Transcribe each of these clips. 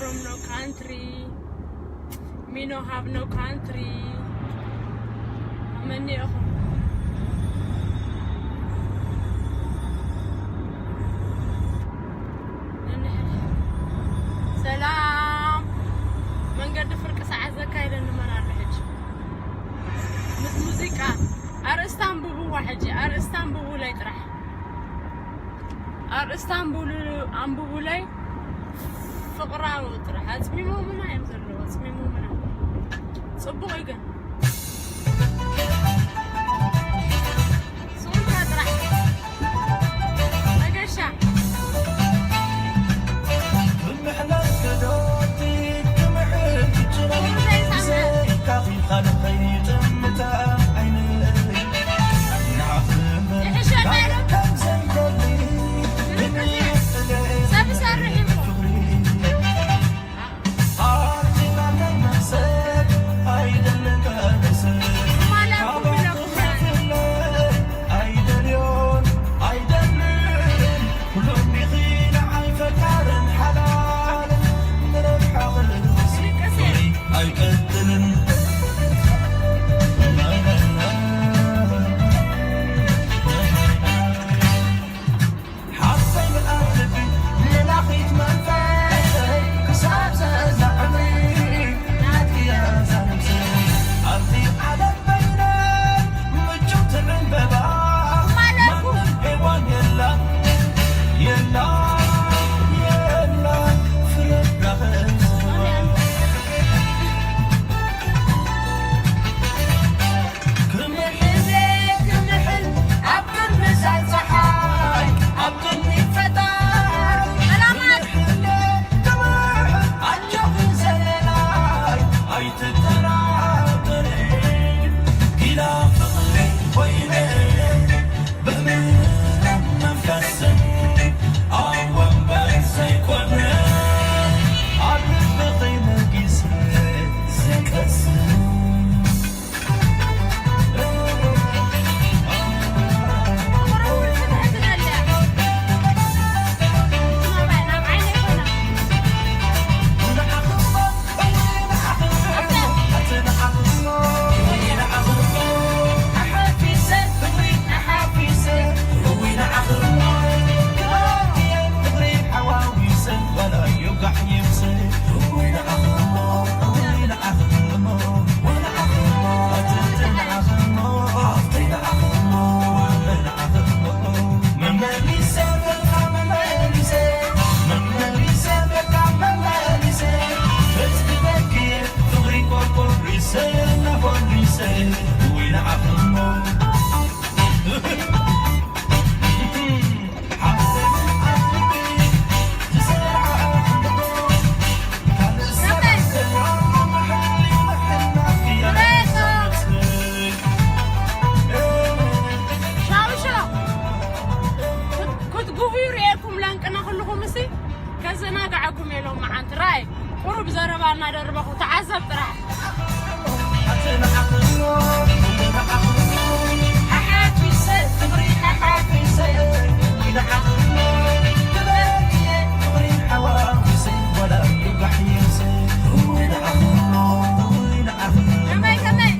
No country. Me no have no country. ኣመኒ ኢኹም። ነንሕድ። ሰላም። መንገዲ ፍርቂ ሰዓት ዘካይደኒ መን ኣሎ ሕጂ? ምስ ሙዚቃ። ኣርእስታ ኣንብብዋ ሕጂ። ኣርእስታ ኣንብቡለይ ጥራሕ። ኣርእስታ ኣንብቡሉ-፣ ኣንብቡለይ። ፍቕራዊ ጥራሕ። ኣጽሚሞምና እዮም ዘለዉ። ኣጽሚሞምና። ጽቡቕ እዩ ግን። ሱሩካ ጥራሕ። መገሻ። ይሕሸና ዶ? ሰብ ይሰርሕ እዩ። ክትጉህዩ ርእየኩም ለንቅነ ኩልኹም እሲ ከዘናግዓኩም እየ ሎመዓንቲ። ራይ ቁሩብ ዘረባ እናደረበኹ ተዓዘብ ጥራሕ። ከመይ ከመይ?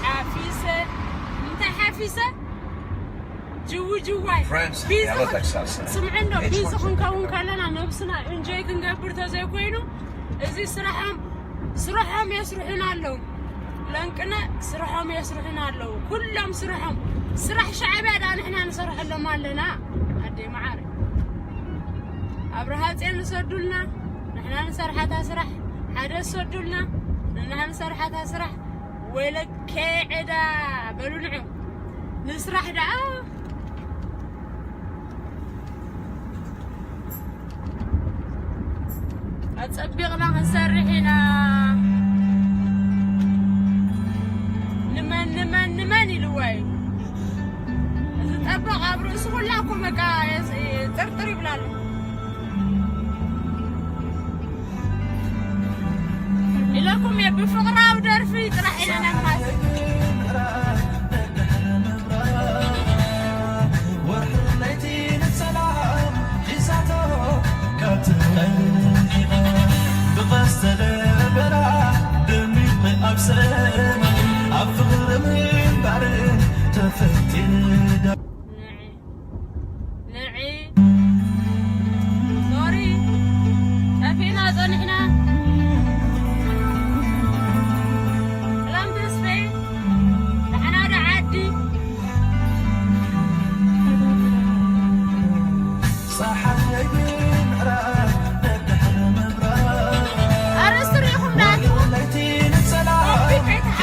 ሓፊሰ፣ እንታይ ሓፊሰ? ጅውጅዋይ። Friends, ቢዚ have a ክን-፣ Texas. ስምዒ እንዶ፣ H one ቢዚ ክንከውን ከለና ነብስና ኢንጆይ ክንገብር ተዘይኮይኑ፣ እዚ ስራሖም፣ ስራሖም የስርሑና ኣለዉ። ለንቅነ ስራሖም የስርሑና ኣለዉ። ኩሎም ስራሖም። ስራሕ ሻዕብያ ደኣ ንሕና ንሰርሐሎም ኣለና። ኣደይ መዓረይ፣ ኣብርሃ ጽዮን ንሰዱልና፣ ንሕና ንሰርሓታ ስራሕ ሓደ ሰዱልና፣ ንሕና ንሰርሓታ ስራሕ። ወይለከ ዕዳ በሉ ንዑ ንስራሕ ደኣ። ኣጸቢቕና ክንሰርሕ ኢና። ንመን ንመን ንመን ኢልዋ እዩ እዚ ጠበቕ ኣብ ርእሱ ኩላ እኮ በቃ የዝ- ጥርጥር ይብላሉ። ኢለኩም እየ ብፍቕራዊ ደርፊ ጥራሕ ኢና ነማስ። ንዒ ሶሪ ጠፊእና ጸኒሕና። ሰላም ተስፌ ደሕና ዶ ዓዲ? ኣርእስቲ ርኢኹም ዶ ኣቲኹም? ኮፒ ከይትሓ-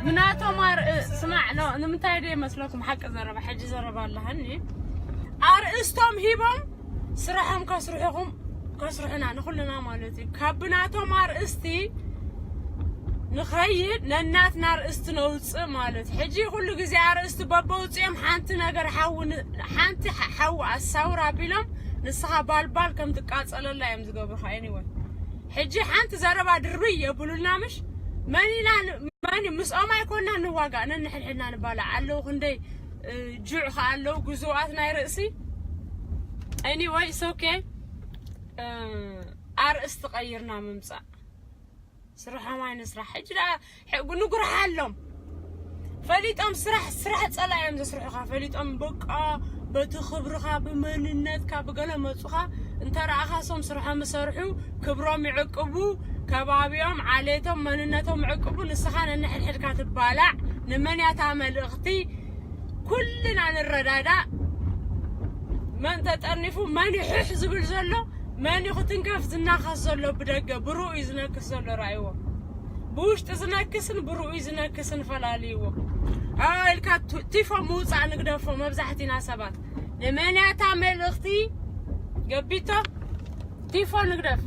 ብናቶም ኣር- ስማዕ፣ ኖ፣ ንምንታይ ዶ ይመስለኩም? ሓቂ ዘረባ፣ ሕጂ ዘረባ ኣለሃኒ። ኣርእስቶም ሂቦም ስራሖም ከስርሑኹም፣ ከስርሑና፣ ንኹልና ማለት እዩ። ካብ ብናቶም ኣርእስቲ ንኸይድ፣ ነናትና ኣርእስቲ ነውፅእ ማለት። ሕጂ ኩሉ ግዜ ኣርእስቲ በበውፅኦም ሓንቲ ነገር ሓዊ ን- ሓንቲ ሓ- ሓዊ ኣሳውር ኣቢሎም ንስኻ ባልባል ከም ትቃፀለላ እዮም ዝገብሩኻ። Anyway፣ ሕጂ ሓንቲ ዘረባ ድርብይ የብሉልና ምሽ? መን ኢና ን- መን እዩ? ምስኦም ኣይኮና ንዋጋእ፣ ነንሕድሕድና ንባላዕ። ኣለዉ ክንደይ እ፣ ጁዕ ከኣ ኣለዉ ግዙኣት ናይ ርእሲ። Anyway, it's okay. እ፣ ኣርእስቲ ቀይርና ምምጻእ። ስርሖም ኣይንስራሕ። ሕጂ ደኣ ሕጉ ንጉርሓሎም። ፈሊጦም ስራሕ፣ ስራሕ ጸላእ እዮም ዘስርሑኻ። ፈሊጦም በቃ በቲ ክብርኻ፣ ብመንነትካ፣ ብገለ መጹኻ እንተ ረኣኻ፣ ሶም ስርሖም ይሰርሑ፣ ክብሮም ይዕቅቡ፣ ከባቢኦም፣ ዓሌቶም፣ መንነቶም ይዕቅቡ። ንስኻ ነንሕድሕድካ ትባላዕ። ንመን እያ እታ መልእኽቲ? ኩልና ንረዳዳእ። መን ተጠርኒፉ፣ መን ይሕሕ ዝብል ዘሎ፣ መን እዩ ክትንከፍ ዝናኸስ ዘሎ ብደገ፣ ብሩኡ እዩ ዝነክስ ዘሎ፣ ራእይዎ። ብውሽጢ ዝነክስን ብርኡይ ዝነክስን ፈላልይዎ። ኣ ኢልካ ቱ- ቲፎ ምውፃእ ንግደፎ። መብዛሕቲና ሰባት ንመንያታ መልእኽቲ ገቢቶ ቲፎ ንግደፍ።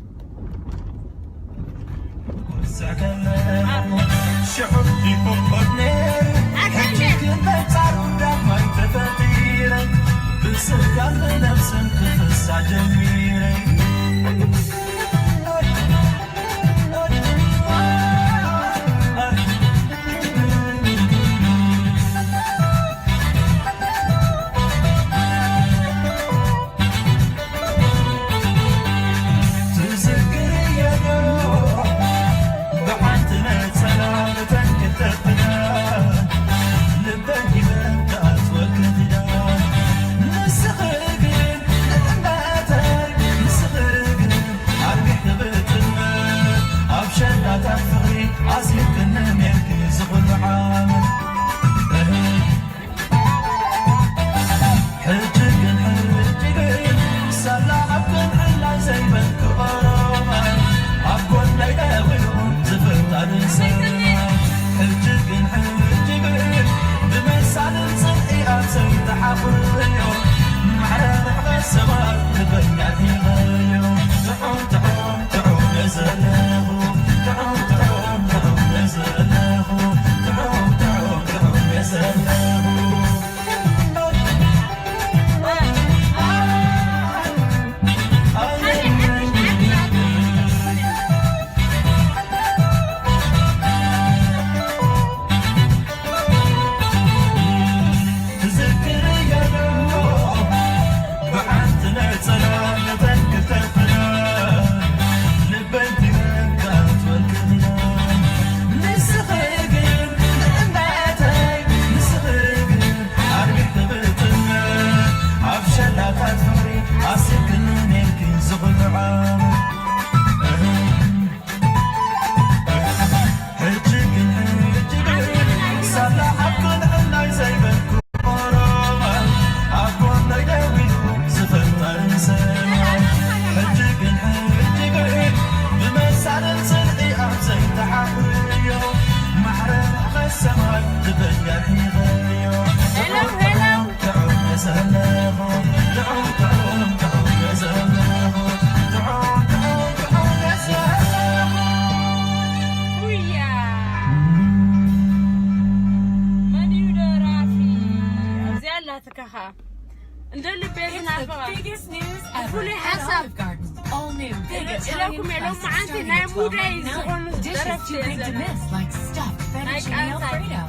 እንደ ልቤ ዝናፍቓ። It's the biggest news ever ፍሉይ at ሓሳብ። Olive Garden. All new, big ኢለ- Italian ኢለኩም እዮም። crust ሎማዓንቲ starting ናይ at ሙደይ twelve ninety-nine. ዝኾኑ Dishes ደረፍቲ too big to የዘና። Miss, like stuffed ናይ fettuccine ቃንዛይ። Alfredo.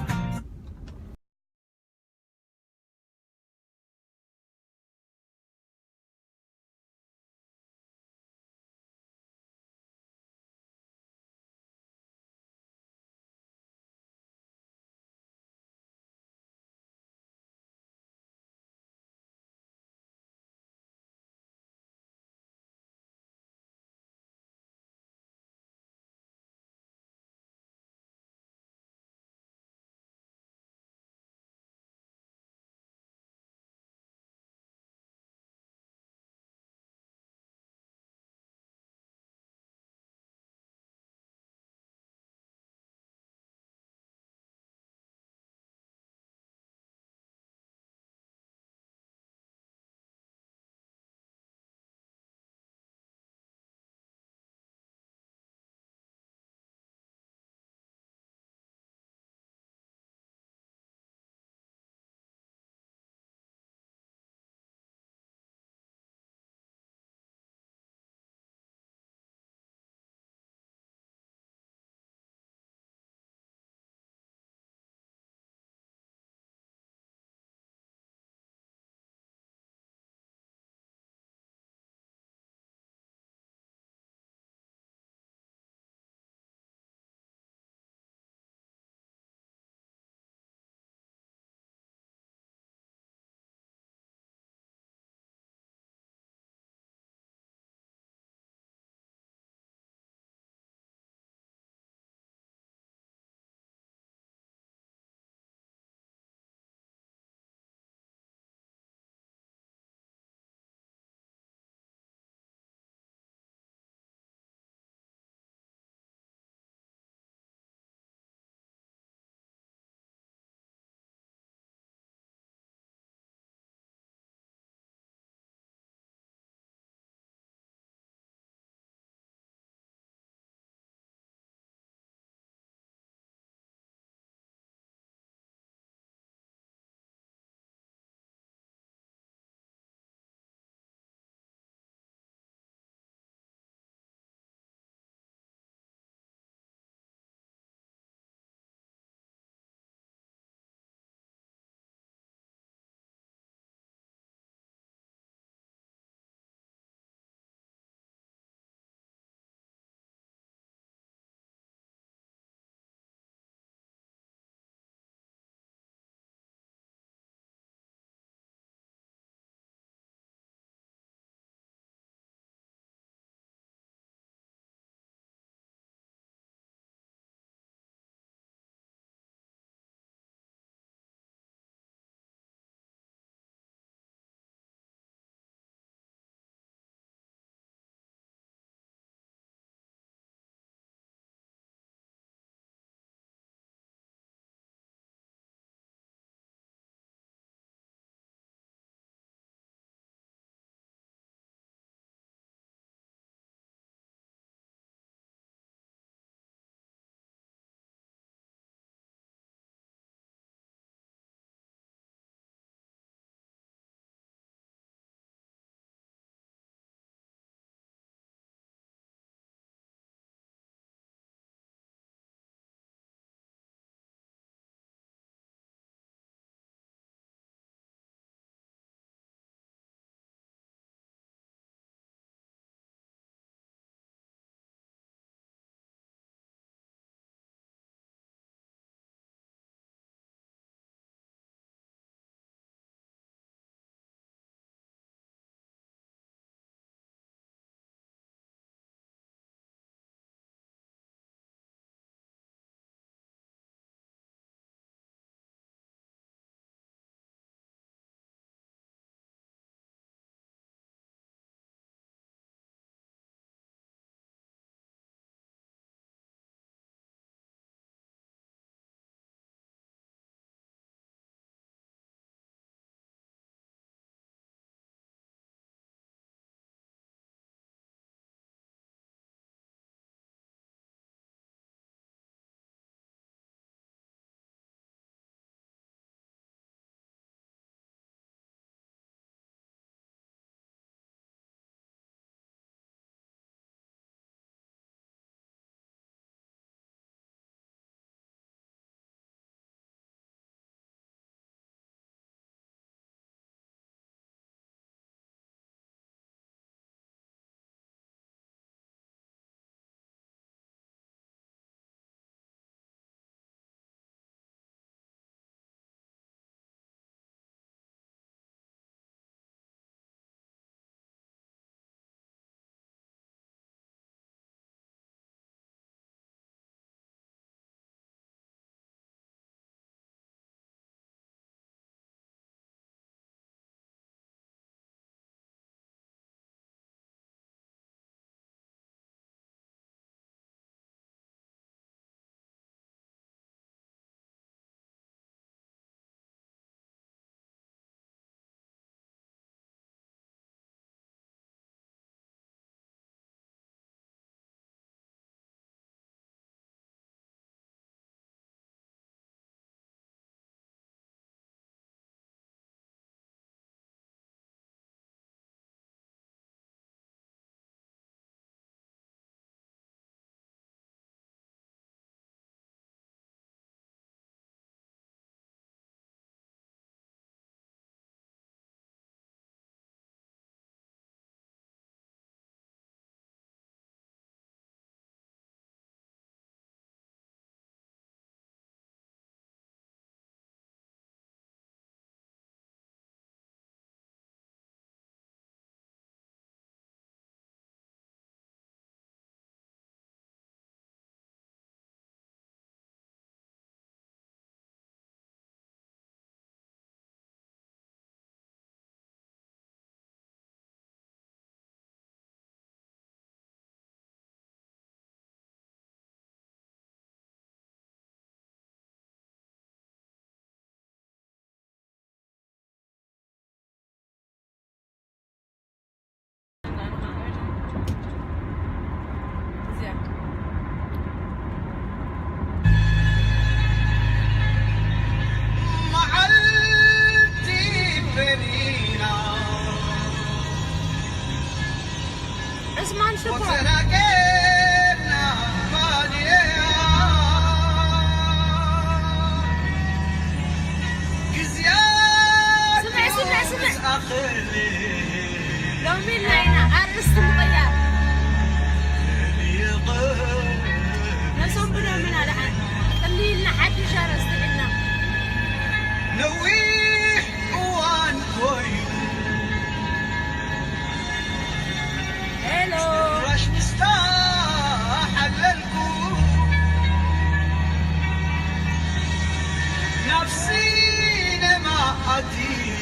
ኣብ ሲነማ ኣትየ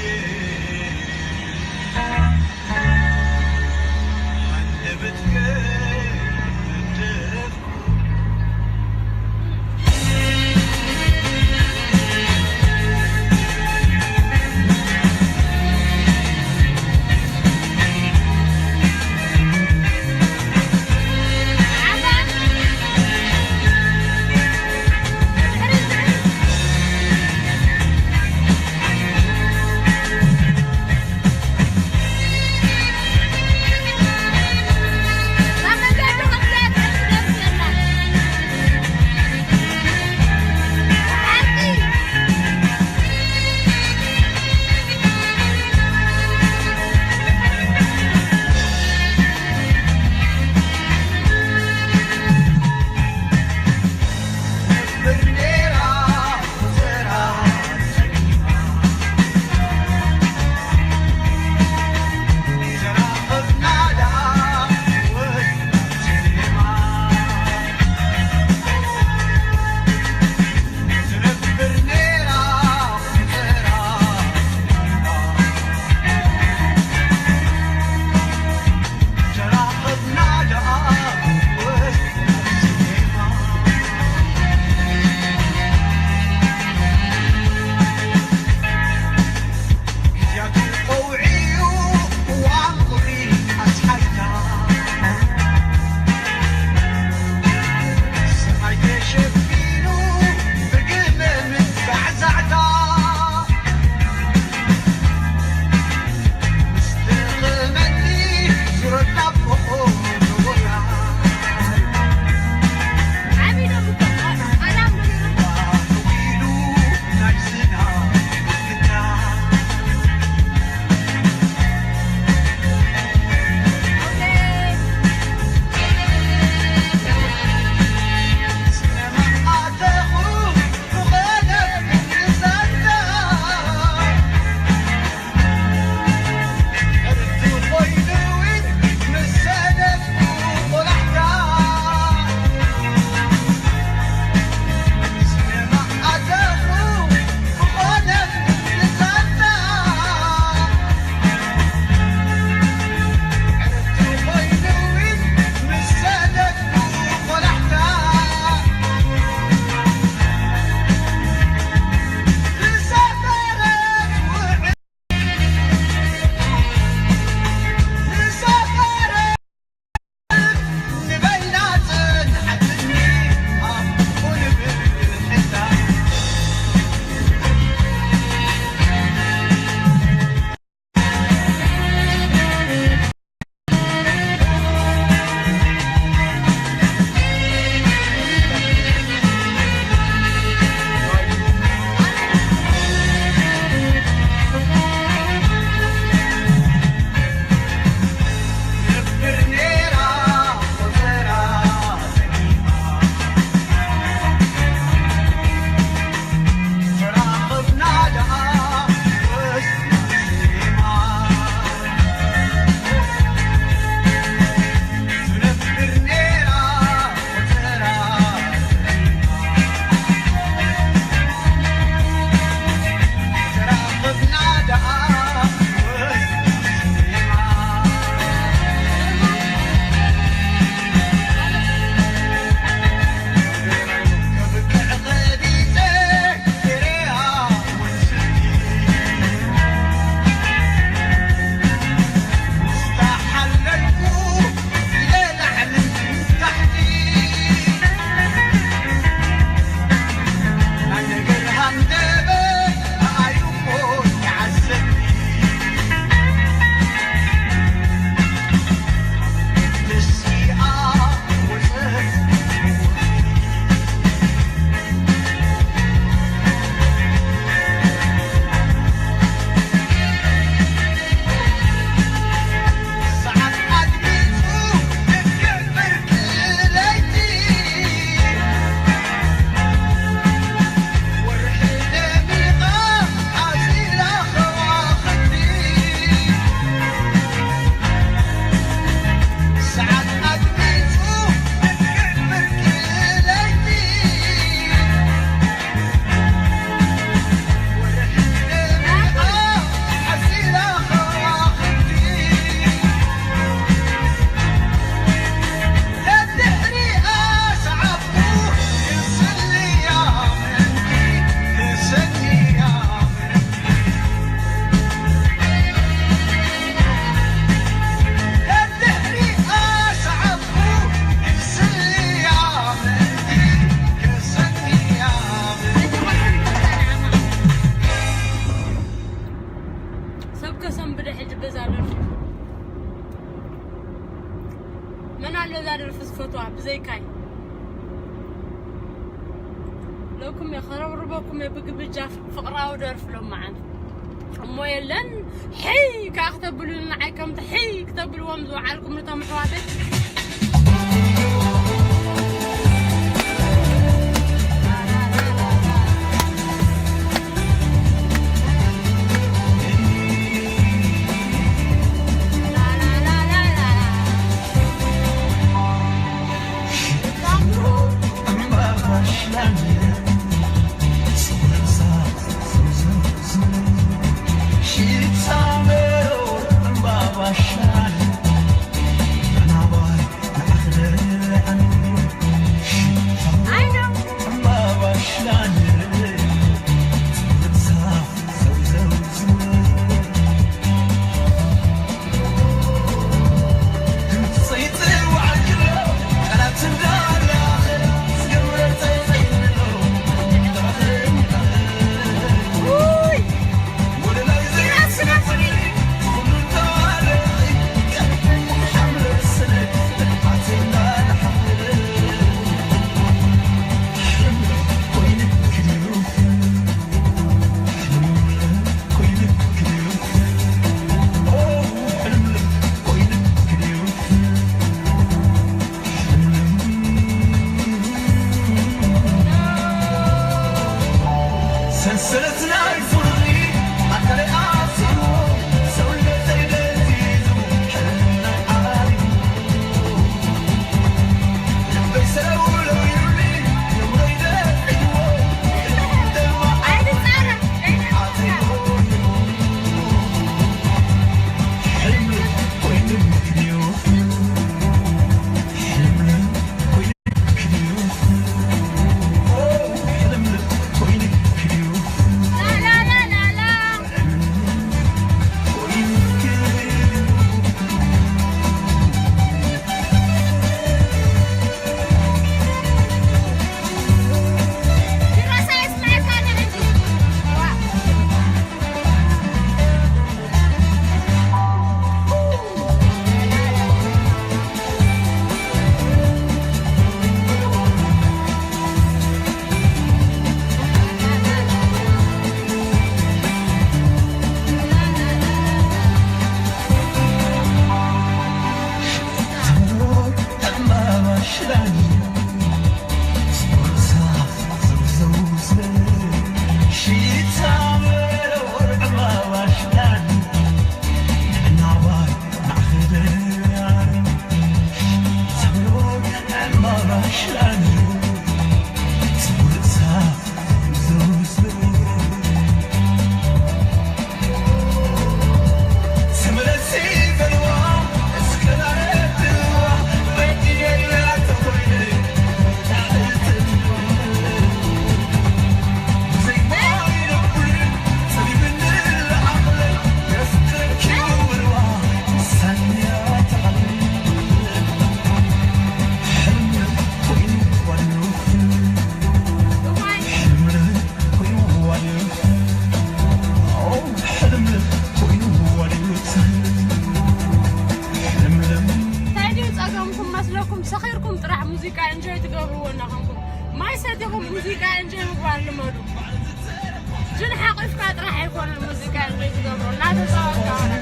ሃንደበትከ መደፍኩ። ካይ ለኩም የኸረብርበኩም የብግብጃ ፍቕራዊ ደርፊ ሎማዓንቲ እሞ የለን። ሕይ ከኣ ክተብሉኒ ንዓይ ከምቲ ሕይ ክተብልዎም ዝወዓልኩም ነቶም ኣሕዋተይ። እንታይ ድዩ ጸገምኩም መስለኩም? ሰኺርኩም ጥራሕ ሙዚቃ ኤንጆይ ትገብርዎ እናኾንኩም፣ ማይ ሰቲኹም ሙዚቃ ኤንጆይ ምግባር ልመዱ። ጅን ሓቂፍካ ጥራሕ ኣይኮነን ሙዚቃ ኤንጆይ ትገብሮ፣ እናተጻወትካ ሆነ።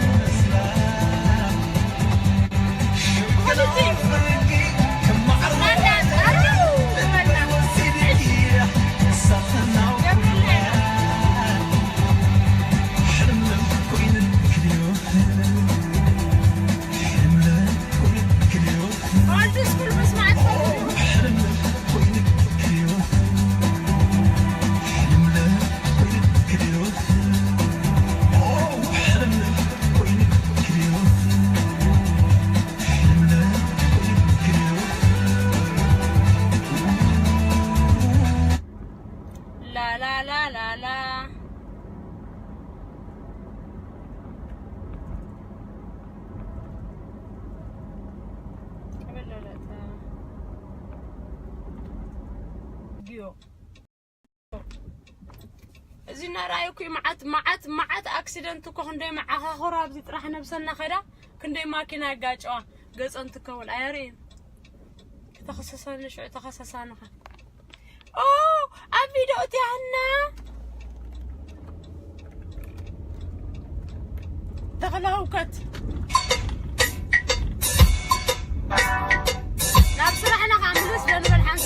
ላላላላላ ጊዮ እዚ እናረኣየኩ እዩ። መዓት መዓት መዓት ኣክሲደንት እኮ፣ ክንደይ መዓኻኽሮ ኣብዚ ጥራሕ ነብሰና ኸዳ፣ ክንደይ ማኪና ያጋጨዋ። ገጸን ትከውን ኣየርእን። ተኸሰሰኒ ሽዑ ተኸሰሳንኻ። ኦ ኣብ ቪድዮ እትያህና ተኽለ ህውከት ናብ ስራሕና ከዓ ምልስ በንበል ሓንቲ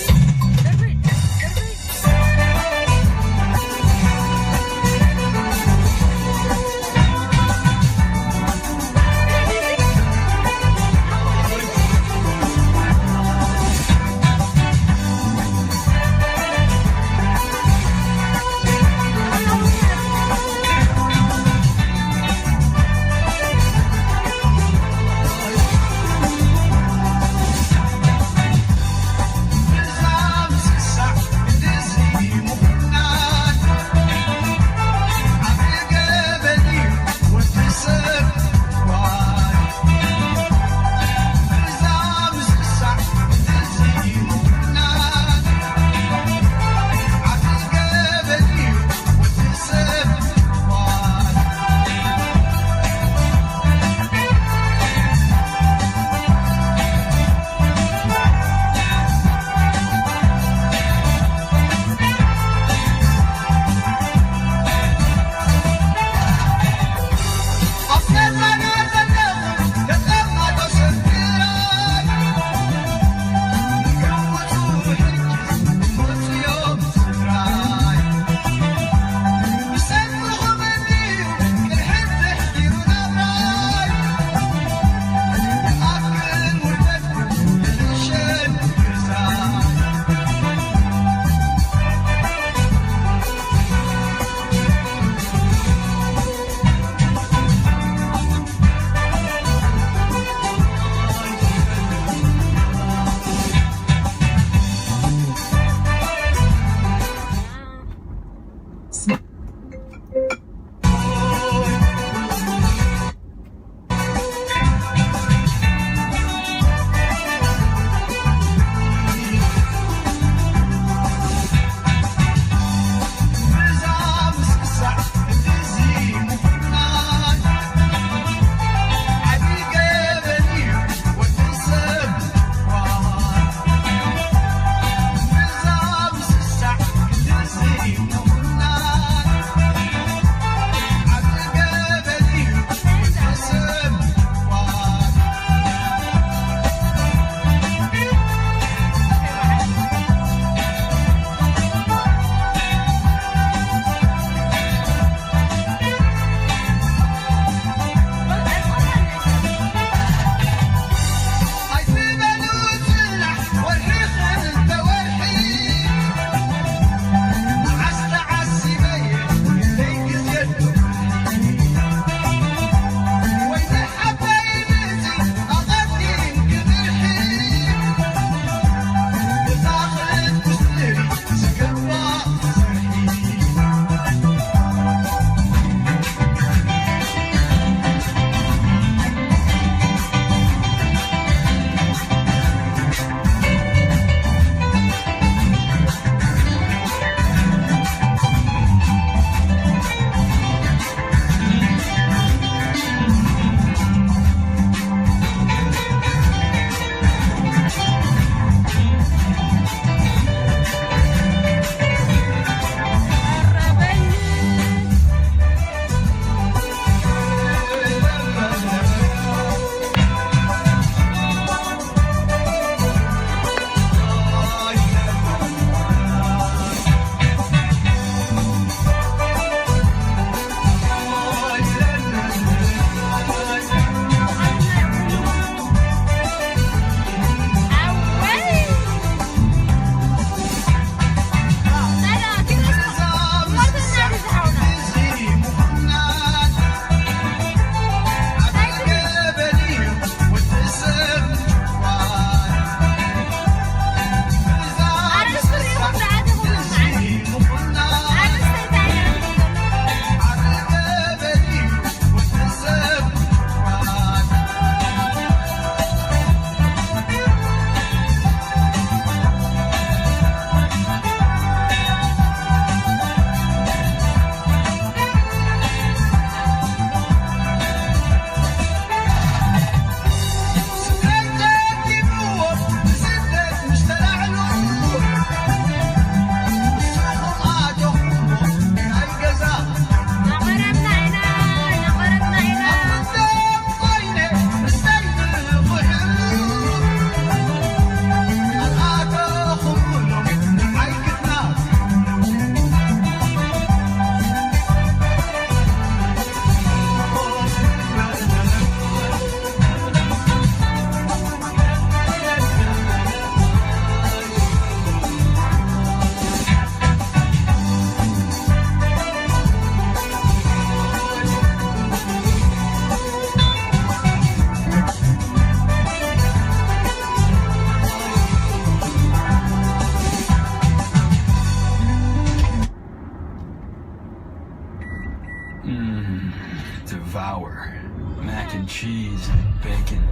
Devour mac and cheese and bacon.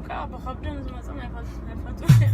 ካብ ብከብዶም ዝመፅኦም ኣይፈልጡን።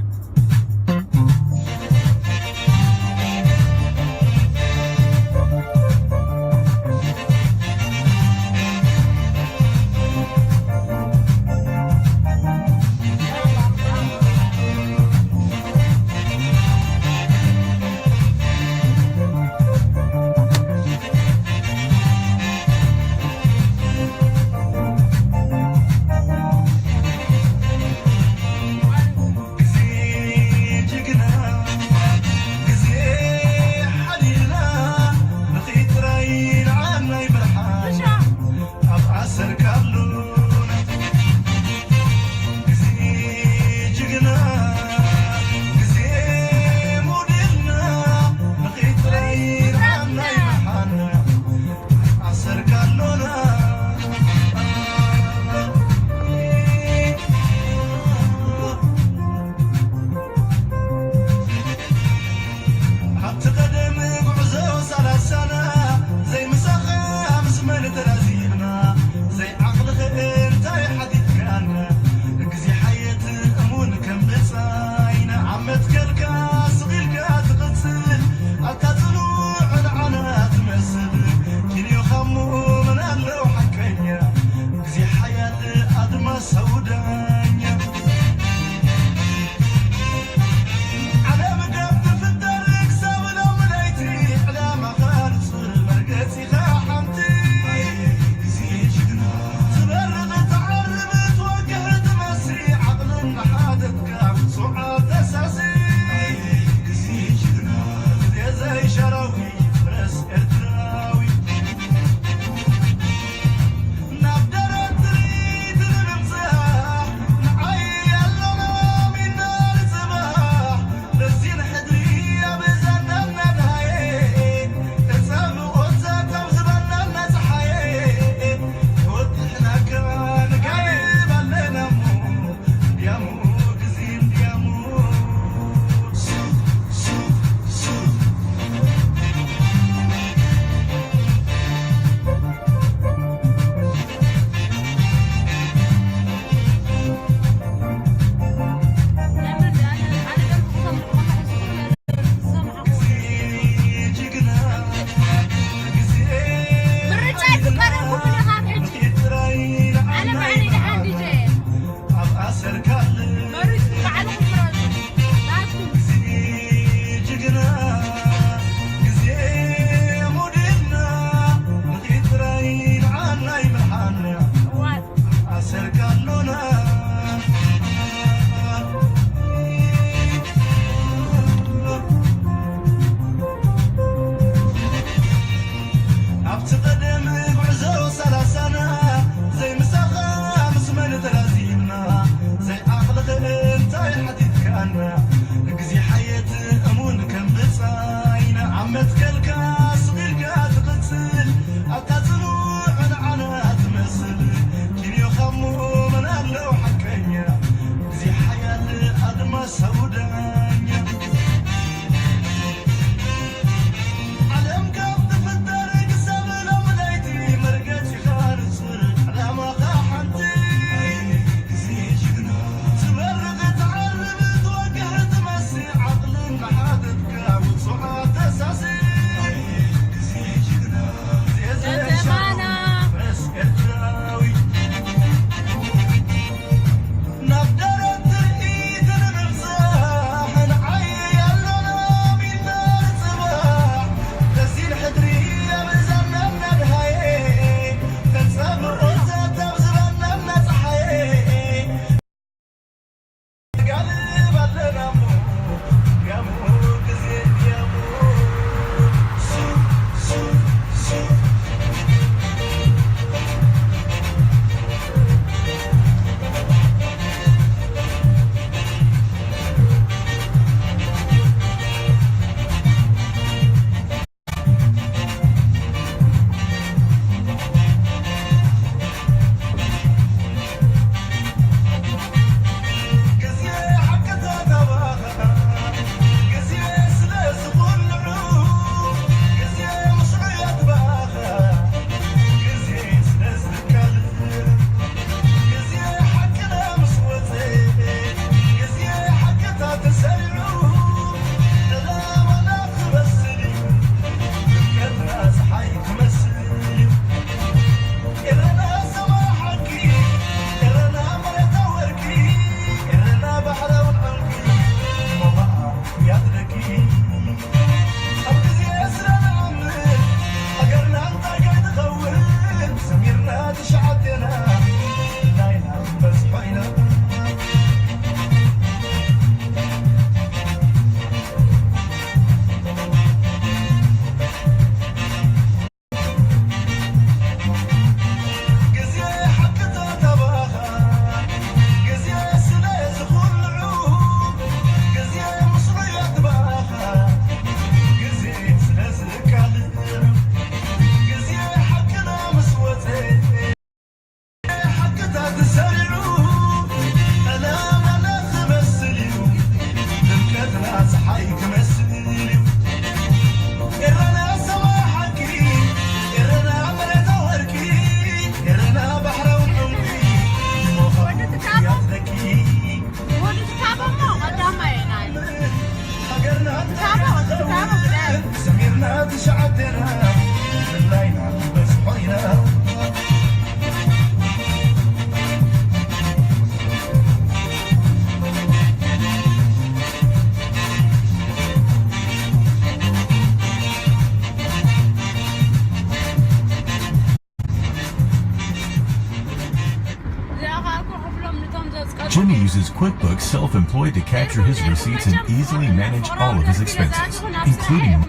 Jimmy uses QuickBooks Self-Employed to capture his receipts and easily manage all of his expenses, including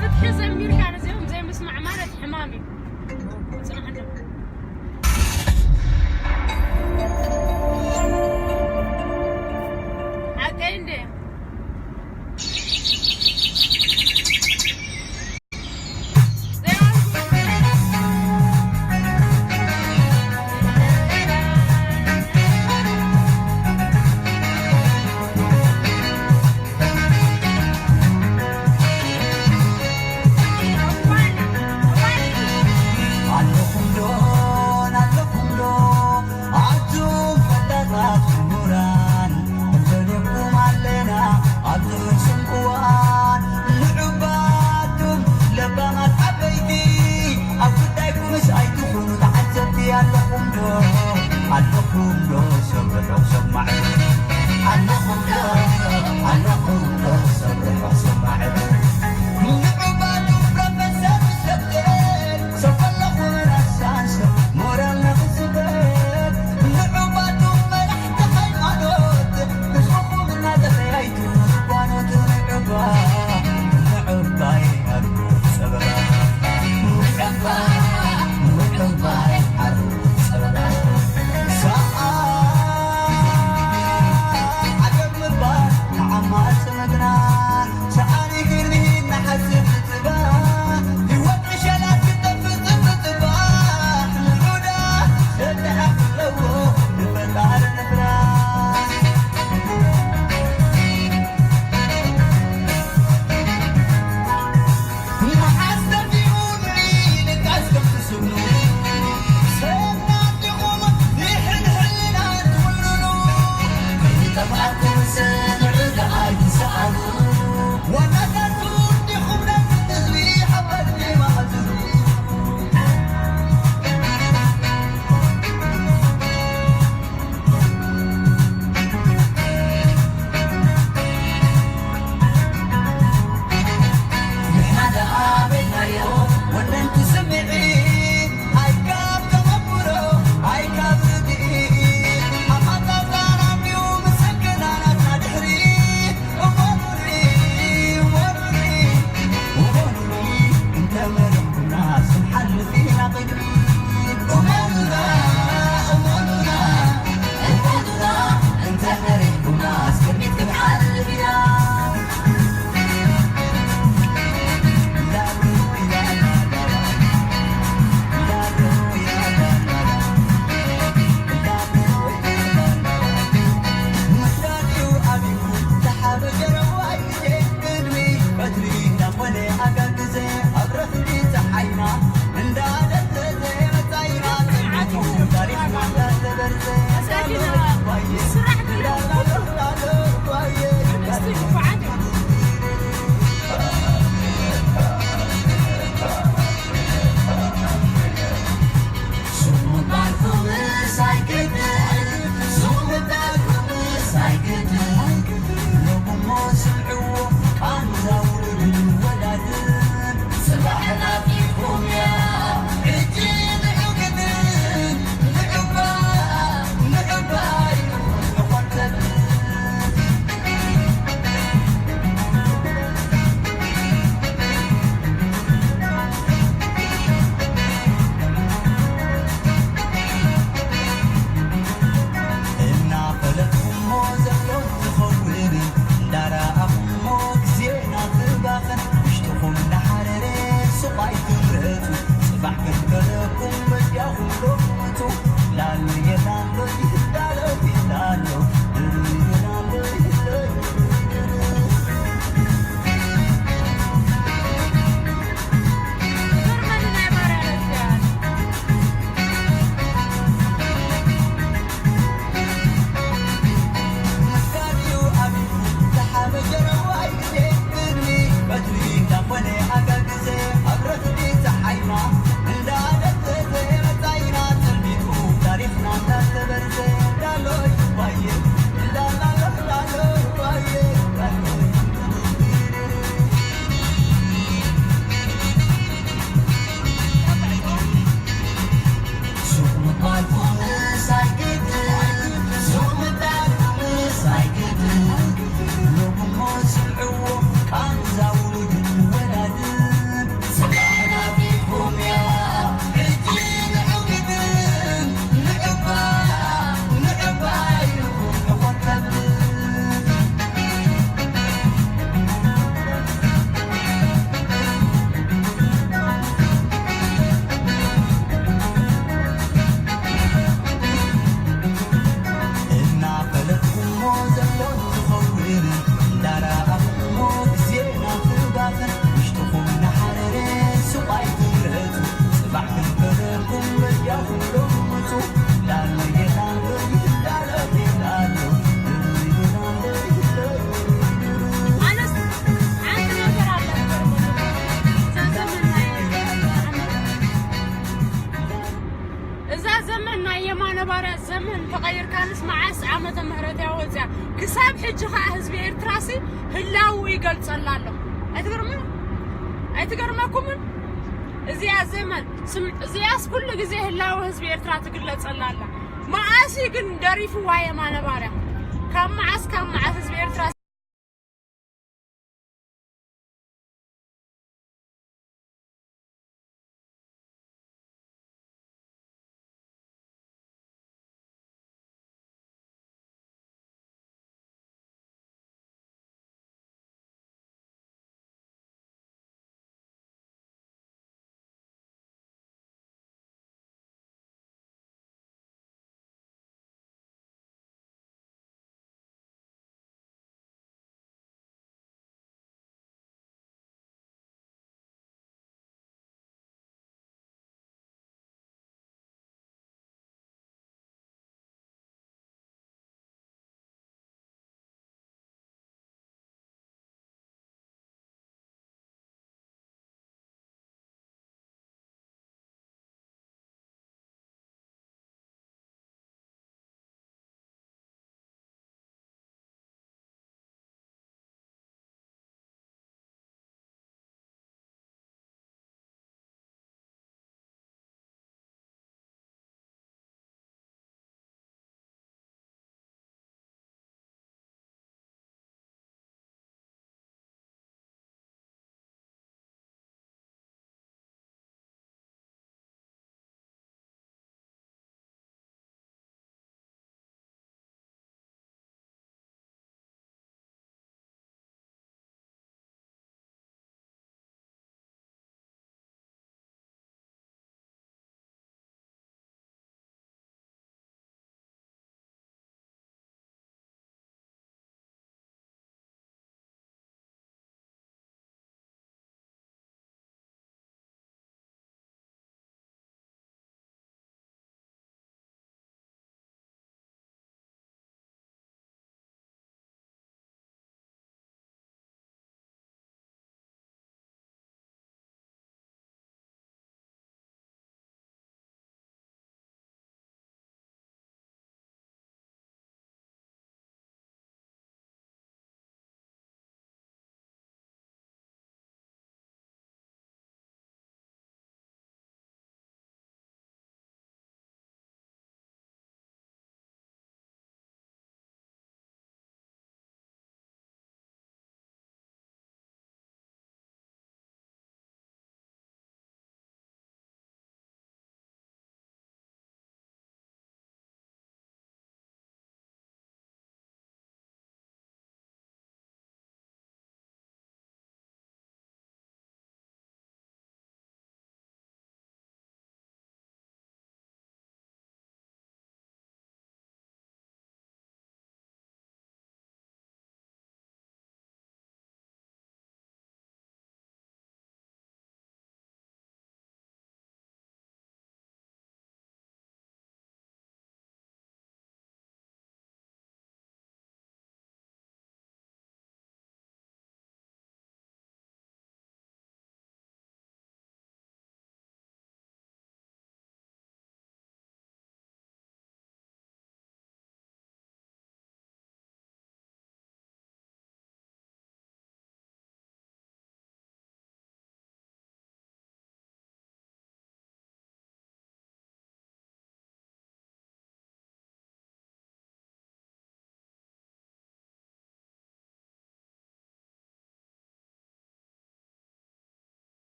ፍትሒ ዘሚርካ ነዚኦም ዘይምስማዕ ማለት ሕማም እዩ። ጽናሕ ኣለካ። ሓቀይ እንደ የማነ ባርያ ዘመን ተቐይርካንስ መዓስ ዓመተ ምህረት እያ ወፅያ? ክሳብ ሕጂ ኸዓ ህዝቢ ኤርትራሲ ህላው ይገልፀላ ኣሎ። ኣይትገርም? ኣይትገርመኩምን? እዚኣ ዘመን ስም-፣ እዚኣስ ኩሉ ግዜ ህላው ህዝቢ ኤርትራ ትግለፀላ ኣላ። መዓስ እዩ ግን ደሪፍዋ የማነ ባርያ? ካብ መዓስ፣ ካብ መዓስ ህዝቢ ኤርትራ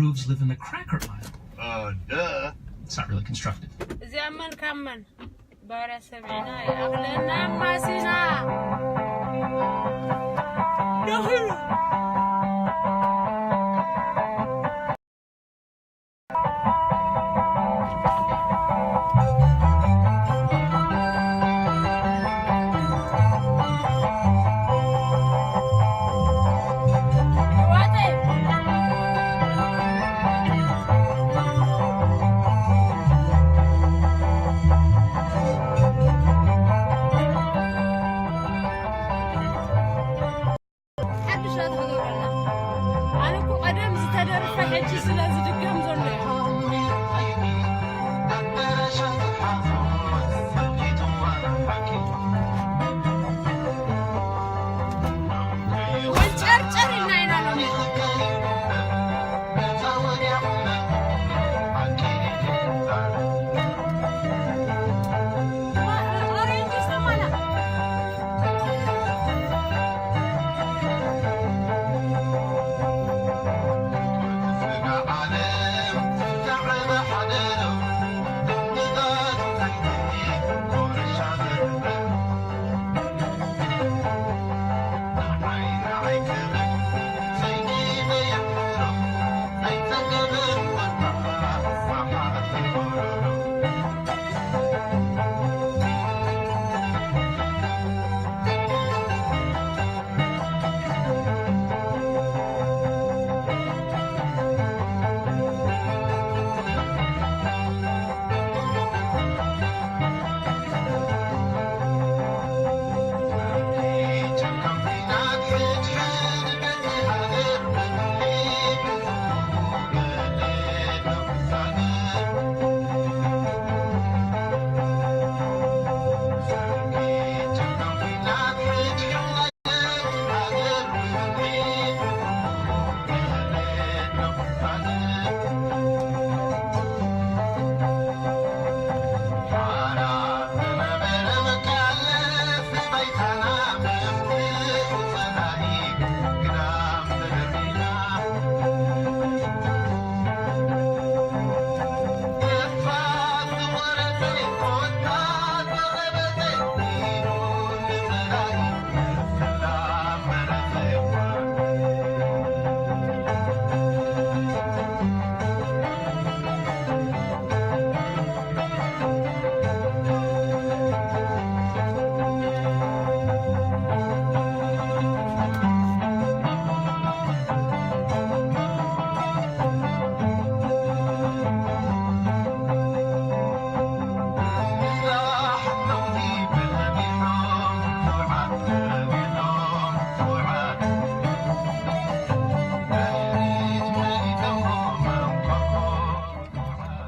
Grooves live in the cracker aisle. Uh, duh. It's not really constructive. እዚኣ መን ካብ መን? ባርያ ሰሚዕና ይኣኽለና ኣማሲና። ደኺሉ። ሓድሽ ናታ ክገብረልና። ኣነ እኮ ቀደም ዝተደርፈ ሕጂ ስለ ዝድገም ዘሎ እዩ። ወንጨርጨር ኢልና ኢና ሎሚ። ኦሬንጅ ዝተማላ።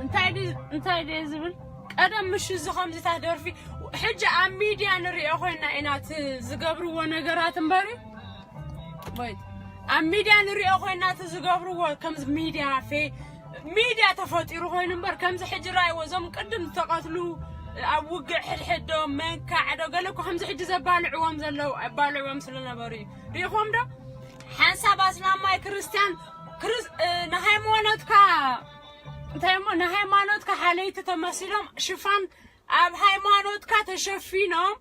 እንታይ ድዩ እንታይ ድዩ ዝብል? ቀደም ምሽ እዚ ከምዚታት ደርፊ ሕጂ ኣብ ሚድያ ንሪኦ ኮይና ኢና እቲ ዝገብርዎ ነገራት እምበሪ። ወይ ኣብ ሚድያ ንሪኦ ኮይና እቲ ዝገብርዎ ከምዚ ሚድያ ፌ-፣ ሚድያ ተፈጢሩ ኮይኑ እምበር ከምዚ ሕጂ ራእይዎ እዞም ቅድም ዝተቐትሉ ኣብ ውግእ ሕድሕድ ዶ መንካዕ ዶ ገለ እኮ ከምዚ ሕጂ ዘባልዕዎም ዘለዉ ኣባልዕዎም ስለ ነበሩ እዩ። ሪኢኹም ዶ? ሓንሳብ ኣስላማይ ክርስትያን ክርስ-፣ እ፣ ንሃይማኖትካ እንታይ እሞ ንሃይማኖትካ ሓለይቲ ተመሲሎም ሽፋን ኣብ ሃይማኖትካ ተሸፊኖም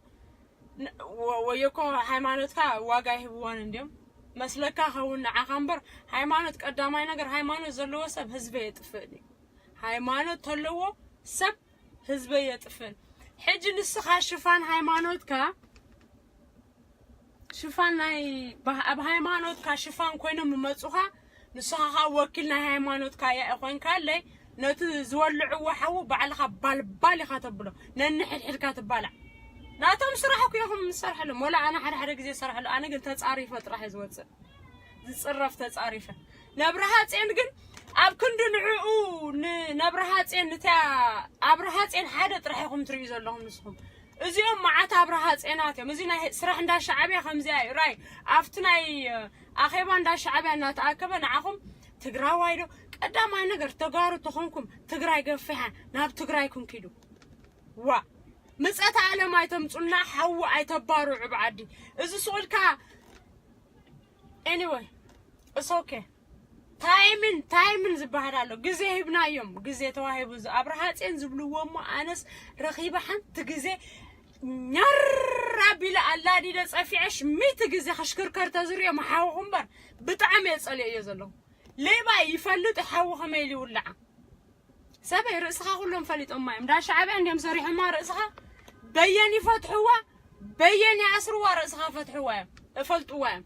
ን-፣ ወ-፣ ወዮ እኮ ሃይማኖትካ ዋጋ ይህብዎን እንድዮም መስለካ ኸውን ንዓኻ እምበር ሃይማኖት ቀዳማይ ነገር ሃይማኖት ዘለዎ ሰብ ህዝበ የጥፍእን እዩ። ሃይማኖት ተለዎ ሰብ ህዝበ የጥፍእን። ሕጂ ንስኻ ሽፋን ሃይማኖትካ ሽፋን ናይ ባህ-፣ ኣብ ሃይማኖትካ ሽፋን ኮይኖም ዝመጹኻ ንስኻ ኸኣ ወኪል ናይ ሃይማኖትካ እያ ኮይንካለይ ነቲ ዝወልዕዎ ሓዊ ባዕልኻ ባልባል ኢኻ ተብሎ ነንሕድሕድካ ትባላዕ ናቶም ስራሕ እኮ ኢኹም ዝሰርሐሎም ወላ ኣነ ሓደ ሓደ ግዜ ዝሰርሐሉ ኣነ ግን ተጻሪፈ ጥራሕ እየ ዝወጽእ ዝጽረፍ ተጻሪፈ ነብርሃጼን ግን ኣብ ክንዲ ንዕኡ ንነብርሃጼን ንታ ኣብርሃጼን ሓደ ጥራሕ ኢኹም ትርእዩ ዘለኹም ንስኹም እዚኦም መዓት ኣብርሃ ጼናት እዮም። እዚ ናይ ስራሕ እንዳ ሻዕብያ ከምዚኣ እዩ። ራይ ኣብቲ ናይ ኣኼባ እንዳ ሻዕብያ እናተኣከበ ንዓኹም ትግራዋይ ዶ ቀዳማይ ነገር ተጋሩ ተኾንኩም ትግራይ ገፊሓ ናብ ትግራይኩም ኪዱ። ዋ ምጸት ዓለም ኣይተምጹና ሓዊ ኣይተባርዑ ብዓዲ እዚ ስቑልካ anyway it's okay ታይምን ታይምን ዝበሃል ኣሎ። ግዜ ሂብናዮም፣ ግዜ ተዋሂቡ። እዚ ኣብርሃ ጽዮን ዝብልዎ እሞ ኣነስ ረኺበ ሓንቲ ግዜ ኛር ኣቢለ ኣላዲደ ጸፊዐሽ ሚእቲ ግዜ ክሽክርከር ተዝርእዮ ምሓውኹ እምበር ብጣዕሚ እየ ጸሊኦዮ ዘለኹ። ሌባ ይፈልጥ ሓዊ ከመይ ኢሉ ይውልዓ። ሰበይ ርእስኻ ኩሎም ፈሊጦማ እዮም። እንዳ ሻዕብያ እንዲዮም ሰሪሖማ ርእስኻ በየን ይፈትሕዋ በየን ይኣስርዋ ርእስኻ ፈትሕዋ እዮም እፈልጥዋ እዮም።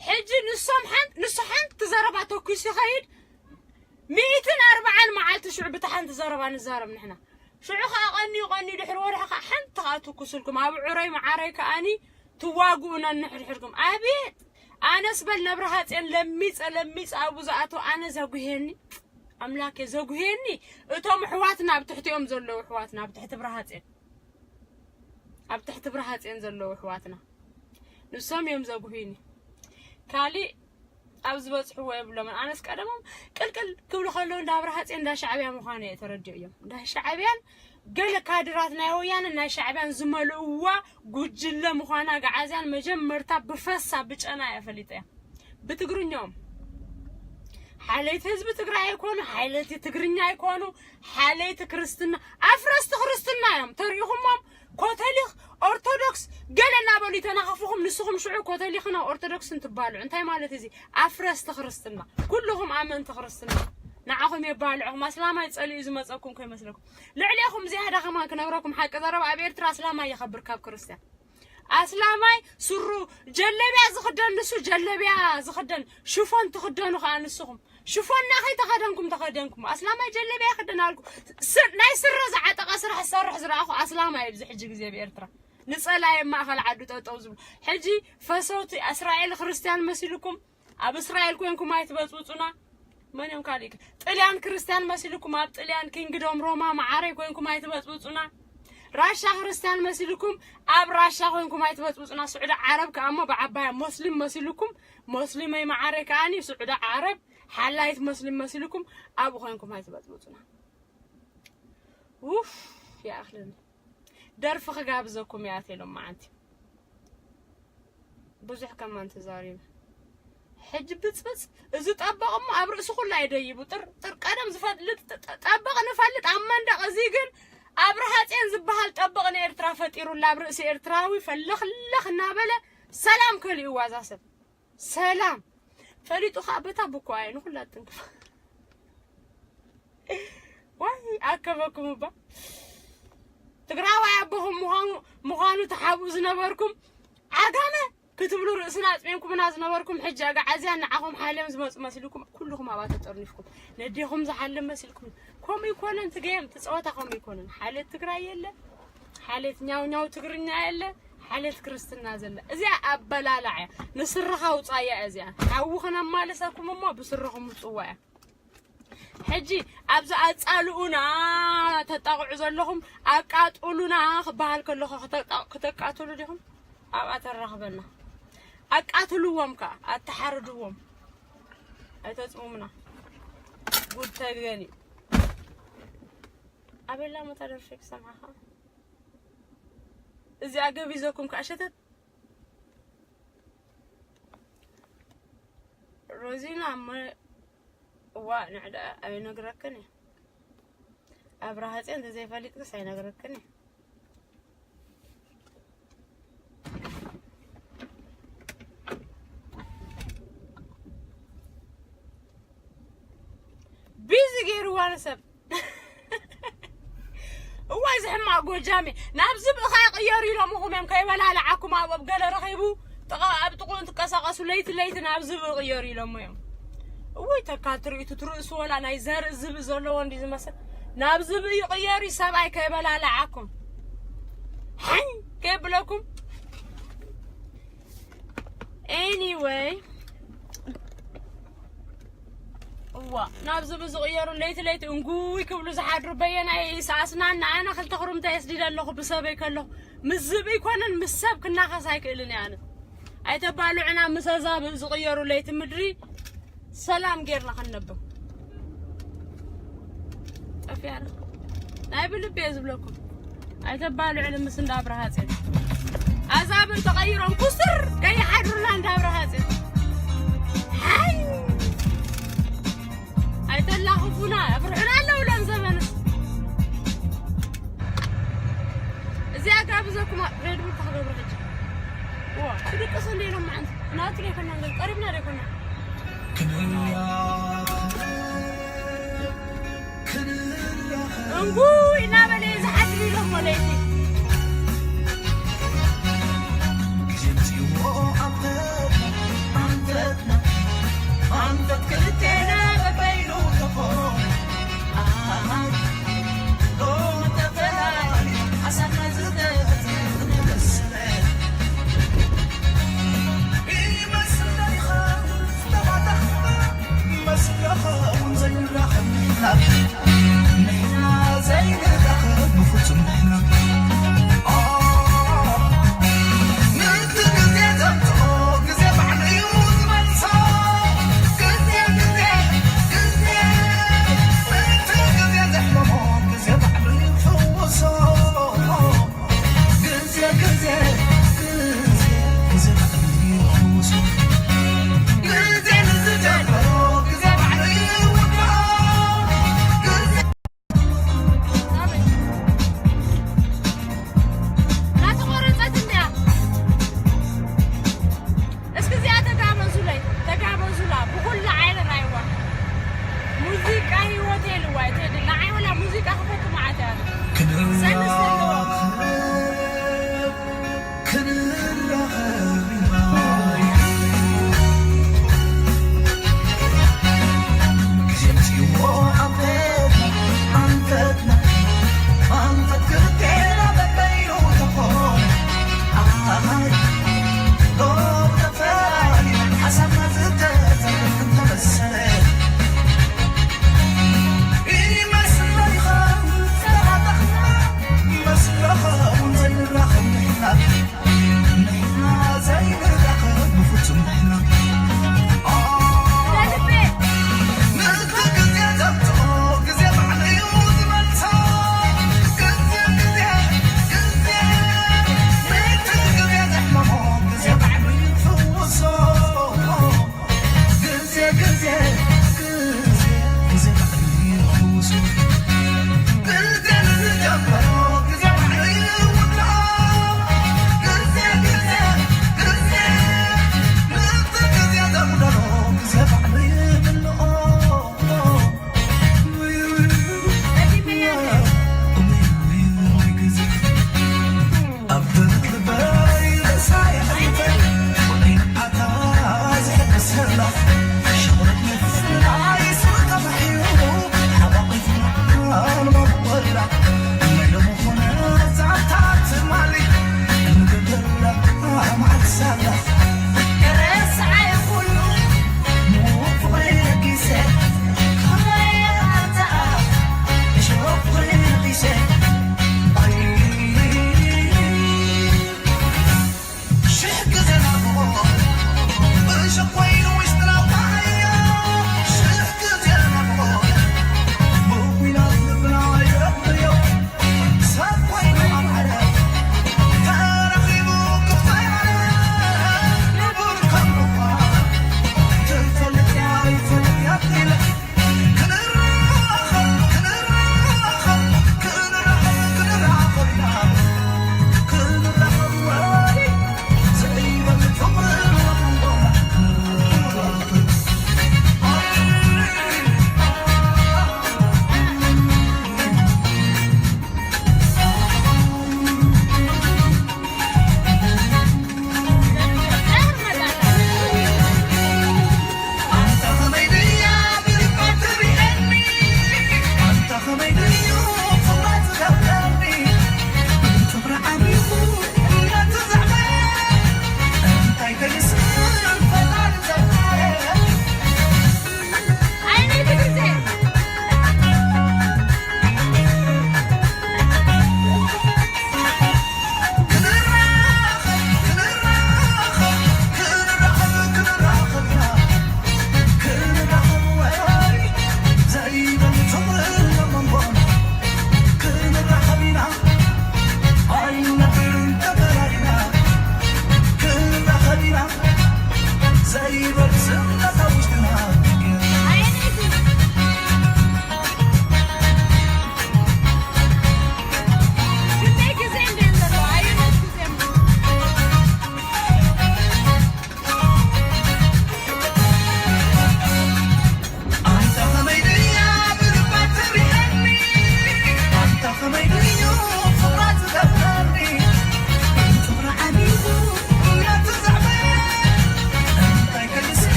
ሕጂ ንሶም ሓንቲ ንሱ ሓንቲ ዘረባ ተኩስ ይኸይድ ሚእትን ኣርባዓን መዓልቲ ሽዑ ብታ ሓንቲ ዘረባ ንዛረብ ንሕና። ሽዑ ከዓ ቀንዩ ቀንዩ ድሕሪ ወርሒ ከዓ ሓንቲ ከዓ ትኩስልኩም ኣብ ዕረይ መዓረይ ከዓኒ ትዋግኡ ነንሕድሕድኩም። ኣቤት ኣነስ በል ነብርሃ ጽዮን ለሚፀ ለሚፀ ኣብኡ ዝኣተው ኣነ ዘጉሄኒ ኣምላኬ ዘጉሄኒ። እቶም ኣሕዋትና ኣብ ትሕቲኦም ዘለዉ ኣሕዋትና ኣብ ትሕቲ ብርሃ ጽዮን ኣብ ትሕቲ ብርሃ ጽዮን ዘለዉ ኣሕዋትና ንሶም እዮም ዘጉሂኒ። ካሊእ ኣብ ዝበጽሕዎ የብሎምን። ኣነስ ቀደሞም ቅልቅል ክብሉ ከለዉ እንዳ ብርሃ ጽዮን እንዳ ሻዕብያ ምዃኑ እየ ተረዲኦዮም። እንዳ ሻዕብያን ገለ ካድራት ናይ ወያነ ናይ ሻዕብያን ዝመልእዋ ጉጅለ ምዃና ኣግዓዝያን መጀመርታ ብፈሳ ብጨና እየ ፈሊጠያ። ብትግርኛኦም ሓለይቲ ህዝቢ ትግራይ ኣይኮኑ፣ ሓለይቲ ትግርኛ ኣይኮኑ፣ ሓለይቲ ክርስትና ኣፍረስቲ ክርስትና እዮም። ተሪኢኹሞም ኮተሊኽ ኦርቶዶክስ ገለ እናበሉ ይተናኸፉኹም። ንስኹም ሽዑ ኮተሊኽን ኦርቶዶክስን ትባልዑ። እንታይ ማለት እዚ ኣፍረስቲ ክርስትና? ኩልኹም ኣመንቲ ክርስትና ንዓኹም የባልዕኹም። ኣስላማይ ጸሊኡ ዝመጸኩም ከይመስለኩም። ልዕሌኹም ዝያዳ ከማን ክነግረኩም ሓቂ ዘረባ ኣብ ኤርትራ ኣስላማይ ይኸብር ካብ ክርስትያን። ኣስላማይ ስሩ ጀለቢያ ዝኽደን ንሱ ጀለቢያ ዝኽደን ሽፎን ትኽደኑ ከዓ ንስኹም ሽፎና ከይተኸደንኩም ተኸደንኩም ኣስላማይ ጀለቢያ ይኽደን ኣልኩ። ናይ ስረ ዝዓጠቐ ስራሕ ዝሰርሕ ዝረኣኹ ኣስላማይ ኣብዚ ሕጂ ግዜ ብኤርትራ ንጸላይ ማእኸል ዓዱ ጠጠው ዝብሉ ሕጂ ፈሰውቲ እስራኤል ክርስትያን መሲልኩም ኣብ እስራኤል ኮንኩም ኣይትበጽብጹና። መን እዮም ካልእ ጥልያን ክርስትያን መሲልኩም ኣብ ጥልያን ኪንግዶም ሮማ መዓረይ ኮንኩም ኣይትበጽብጹና። ራሻ ክርስትያን መሲልኩም ኣብ ራሻ ኮንኩም ኣይትበጽብጹና። ስዑዲ ዓረብ ከኣሞ ብዓባያ ሞስሊም መሲልኩም ሞስሊመይ መዓረይ ከኣኒ ስዑዲ ዓረብ ሓላይት ሞስሊም መሲልኩም ኣብኡ ኮንኩም ኣይትበጽብጹና። ውፍ ይኣኽለኒ። ደርፊ ክጋብዘኩም እያ ኣቴሎም መዓንቲ ብዙሕ ከማን ተዛሪበ። ሕጂ ብፅብፅ እዚ ጠበቕ እሞ ኣብ ርእሲ ኩላ ይደይቡ። ጥር ጥር ቀደም ዝፈልጥ ጠ- ጠ- ጠበቕ ንፈልጥ ኣብ መንደቕ እዚ ግን ኣብርሃ ፅዮን ዝበሃል ጠበቕ ንኤርትራ ፈጢሩላ ኣብ ርእሲ ኤርትራዊ ፈለኽለኽ እናበለ ሰላም ከሊእዋ እዛ ሰብ ሰላም ፈሊጡ ከዓ በታ ብኳ እየ ንኩላ ትንክፍ ዋይ ኣከበኩም እባ ትግራዋይ ኣቦኹም ምዃኑ ምዃኑ ተሓብኡ ዝነበርኩም ዓጋመ ክትብሉ ርእስና ኣፅሚምኩምና ዝነበርኩም ሕጂ ኣግዓዝያን ንዓኹም ሓልዮም ዝመፁ መሲልኩም ኩልኹም ኣብኣ ተጠርኒፍኩም ነዴኹም ዝሓልም መሲልኩም ከምኡ ይኮነን ትገየም ትፀወታ ከምኡ ይኮነን ሓልየት ትግራይ የለ ሓልየት ኛውኛው ትግርኛ የለ ሓልየት ክርስትና ዘለ እዚኣ ኣበላላዕ እያ ንስርኻ ውፃያ እያ እዚኣ ሓዊ ክነማልሰኩም እሞ ብስርኹም ውፅዋ እያ ሕጂ ኣብዚ ኣጻልኡና ተጣቕዑ ዘለኹም ኣቃጥሉና ክበሃል ከለኹ ክተቃ- ክተቃትሉ ዲኹም ኣብኣ ተራኽበና ኣቃትልዎም ከ ኣተሓርድዎም ኣይተጽሙምና ጉድ ተገን እዩ ኣቤላ መታደርፊ ክሰምዓኻ እዚኣ ገቢዘኩም ከኣ ሸተት ሮዚና እሞ እዋ ንዕዳ ኣይነግረክን እየ ኣብርሃ ፅዮን ተዘይፈሊጥክስ ኣይነግረክን እየ ቢዚ ገይርዋ ንሰብ እዋይ እዚ ሕማቕ ጎጃሜ ናብ ዝብኢ ከይቕየሩ ኢሎምኹም እዮም ከይበላልዓኩም ኣብ ኣብ ገለ ረኺቡ ጥቓ ኣብ ጥቕኡ እንትቀሳቐሱ ለይቲ ለይቲ ናብ ዝብኢ ቅየሩ ኢሎሞ እዮም እውይ ተካ ትርኢቱ ትርእሱ ወላ ናይ ዘርኢ ዝብኢ ዘለዎ እንዲ ዝመስል ናብ ዝብኢ ይቕየሩ ሰብኣይ ከይበላልዓኩም ሓይ ከይብለኩም anyway እዋ ናብ ዝብኢ ዝቕየሩ ለይቲ ለይቲ እንጉይ ክብሉ ዝሓድሩ በየናይ ይስኣስናኒ ኣነ ክልተ ክሩምታ የስዲደ ኣለኹ ብሰበይ ከለኹ ምስ ዝብኢ ኣይኮነን ምስ ሰብ ክናኸስ ኣይክእልን እየ ኣነ ኣይተባልዑና ምስ ኣዛብእ ዝቕየሩ ለይቲ ምድሪ ሰላም ጌርና ክንነብር ጠፊኣና ናይ ብልቢ እየ ዝብለኩም ኣይተባልዑ ልምስ እንዳ ኣብርሃ ፅን ኣዛብእ ተቐይሮም ኩስር ከይሓድሩና እንዳ ኣብርሃ ፅን ሓይ ኣይተላኽፉና፣ ኣብርሑና ኣለዉ ሎም ዘበንስ። እዚኣ ጋብዘኩም ሬድቡል ተኽገብሩ ሕጂ። ዋ፣ ክድቅሱ እንደ ኢሎም መዓንቲ። ናቱ ዶ ይኮና፣ ቀሪብና ዶ ይኮና? እንጉ እናበለ እዩ ዝሓድር ኢሎሞ ለይቲ።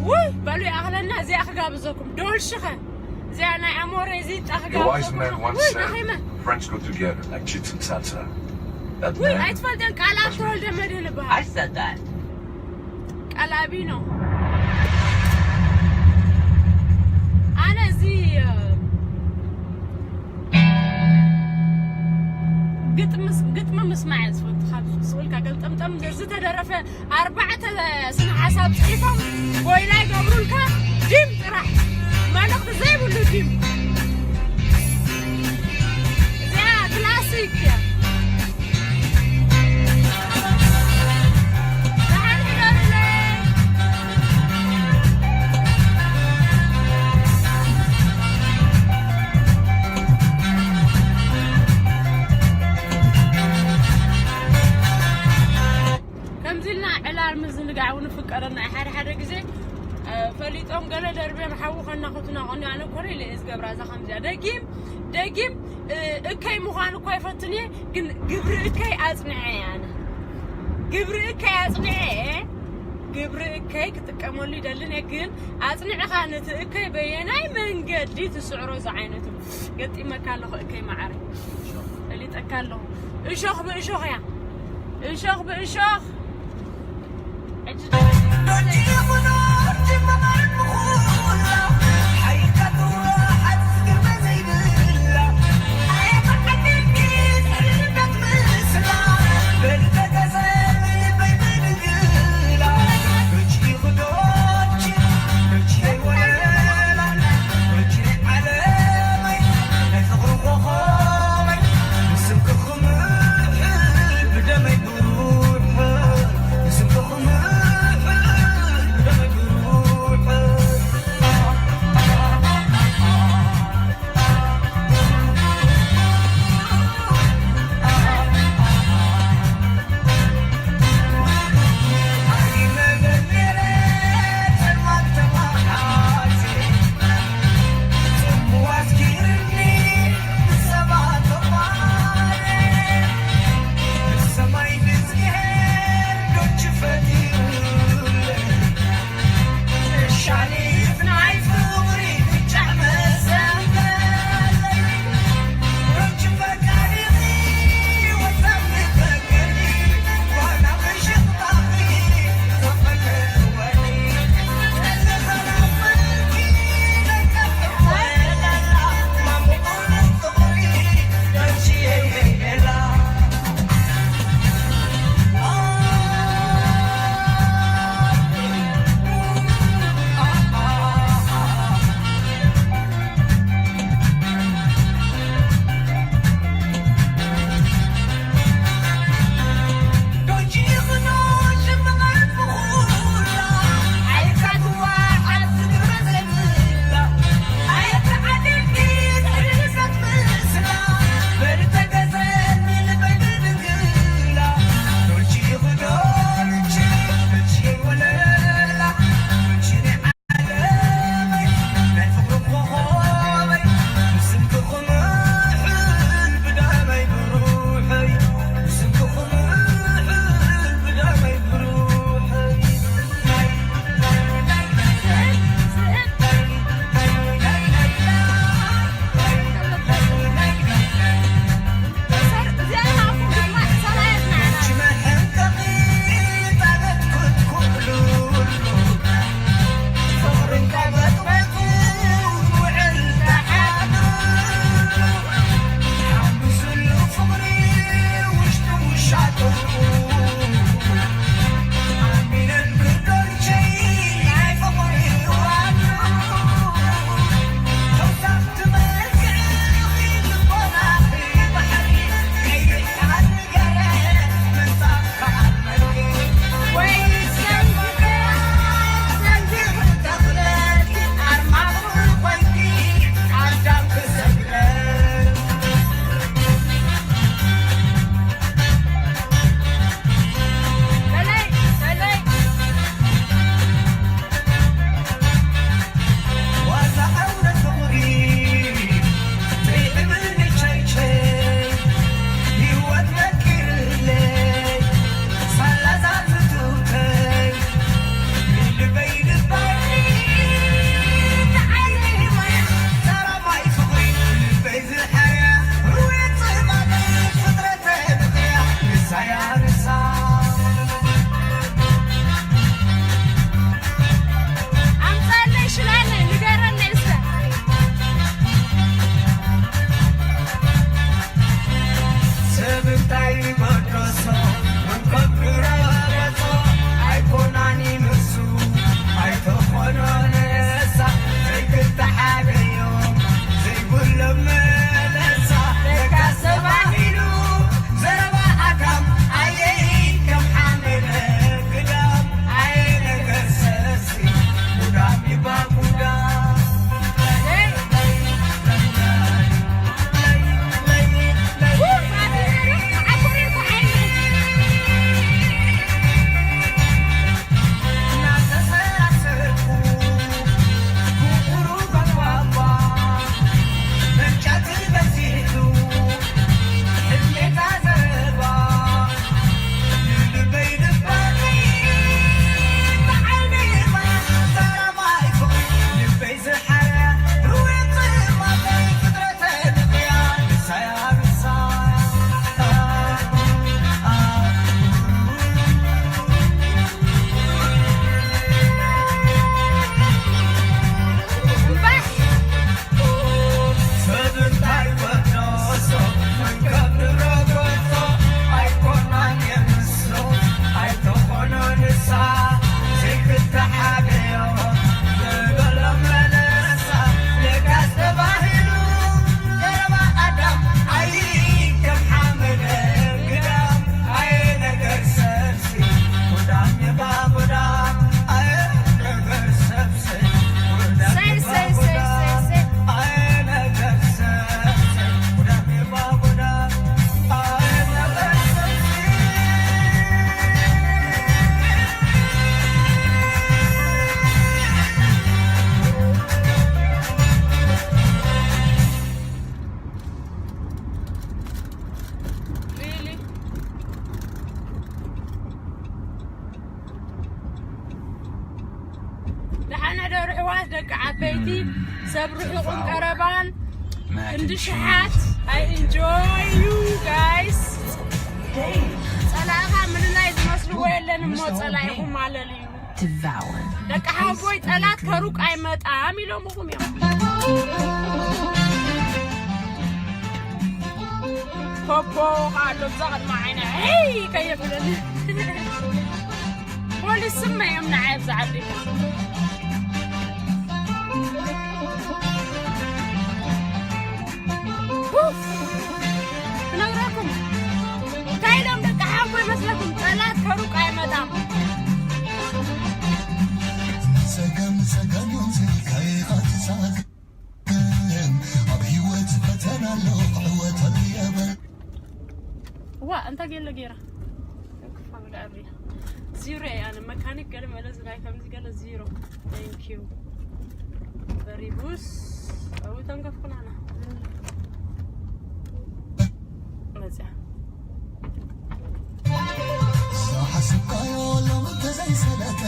ውይ በሉ ይኣኽለና። እዚኣ ክጋብዘኩም ዶልሽኸ እዚኣ ናይ ኣሞረ እዚ ጣኽጋ The wise man once said, "Friends go together like chips and salsa." That ውይ man ኣይትፈልጥን ቃል ኣብ ተወልደ መድህን ይበሃል። I said that. ቃል ኣቢ ነው። ኣነ እዚ ግጥሚ ምስማዕ እየ ዝፈቱ። ካብ ስቕ ኢልካ ገልጠምጠም ዝተደረፈ ኣርባዕተ ስነ ሓሳብ ጽሒፎም ጎይላ ይገብሩልካ። ዲም ጥራሕ መልእኽቲ ዘይብሉ ዲም። እዚኣ ክላሲክ እያ። ደሓን ሕደሩለይ። ከምዚ ኢልና ዕላል ምዝንጋዕ እውን ይፍቀደና እዩ። ሓደ ሓደ ግዜ ፈሊጦም ገለ ደርብዮም ሓዊ ከናኹትና ቆኒ ኣነ ኮነ ኢለ እየ ዝገብራ እዛ ከምዚኣ ደጊም ደጊም እከይ ምዃን እኳ ይፈትን እየ፣ ግን ግብሪ እከይ ኣጽንዐ እየ ኣነ። ግብሪ እከይ ኣጽንዐ እየ። ግብሪ እከይ ክጥቀመሉ ይደልን እየ፣ ግን ኣጽኒዕኻ ነቲ እከይ በየናይ መንገዲ ትስዕሮ ዝዓይነቱ ገጢመካ ኣለኹ እከይ መዓረይ። ፈሊጠካ ኣለኹ። እሾኽ ብእሾኽ እያ። እሾኽ ብእሾኽ። ሕጂ ዶ ርሕዋት ደቂ ዓበይቲ፣ ሰብ ርሑቕን ቀረባን ክንዲ ሽሓት። I enjoy you guys። ጸላእኻ ምልላይ ዝመስልዎ የለን እሞ ጸላኢኹም ኣለልዩ። ደቂ ሓቦይ፣ ጠላት ከሩቅ ኣይመጣም ኢሎምኹም እዮም። ፖፖ ከኣ ኣሎ እዛ ቅድሚ ዓይነ ሄይ ከየብለኒ። ፖሊስ ስመ እዮም ንዓይ ኣብዚ ዓዲ። ኡፍ! ክነግረኩም እንታይ ኢሎም ደቂ ሓቦ ይመስለኩም? ጠላት ከሩቅ ኣይመጣም። ጸገም ጸገም ዮም ስልካይ ኻትሳት ኣብ ህይወት ፈተና ኣሎ ክዕወተሉ የበል። ዋ እንታ ገለ ጌራ ፋሚሊ ኣብያ ዚሮ እያ። ኣነ መካኒክ ገለ መለ ዝናይ ከምዚ ገለ ዚሮ። Thank you very much። ኣብኡ ተንከፍኩና ና መጽያ። ዝሓስብካዮ ሎም እንተዘይሰለጠ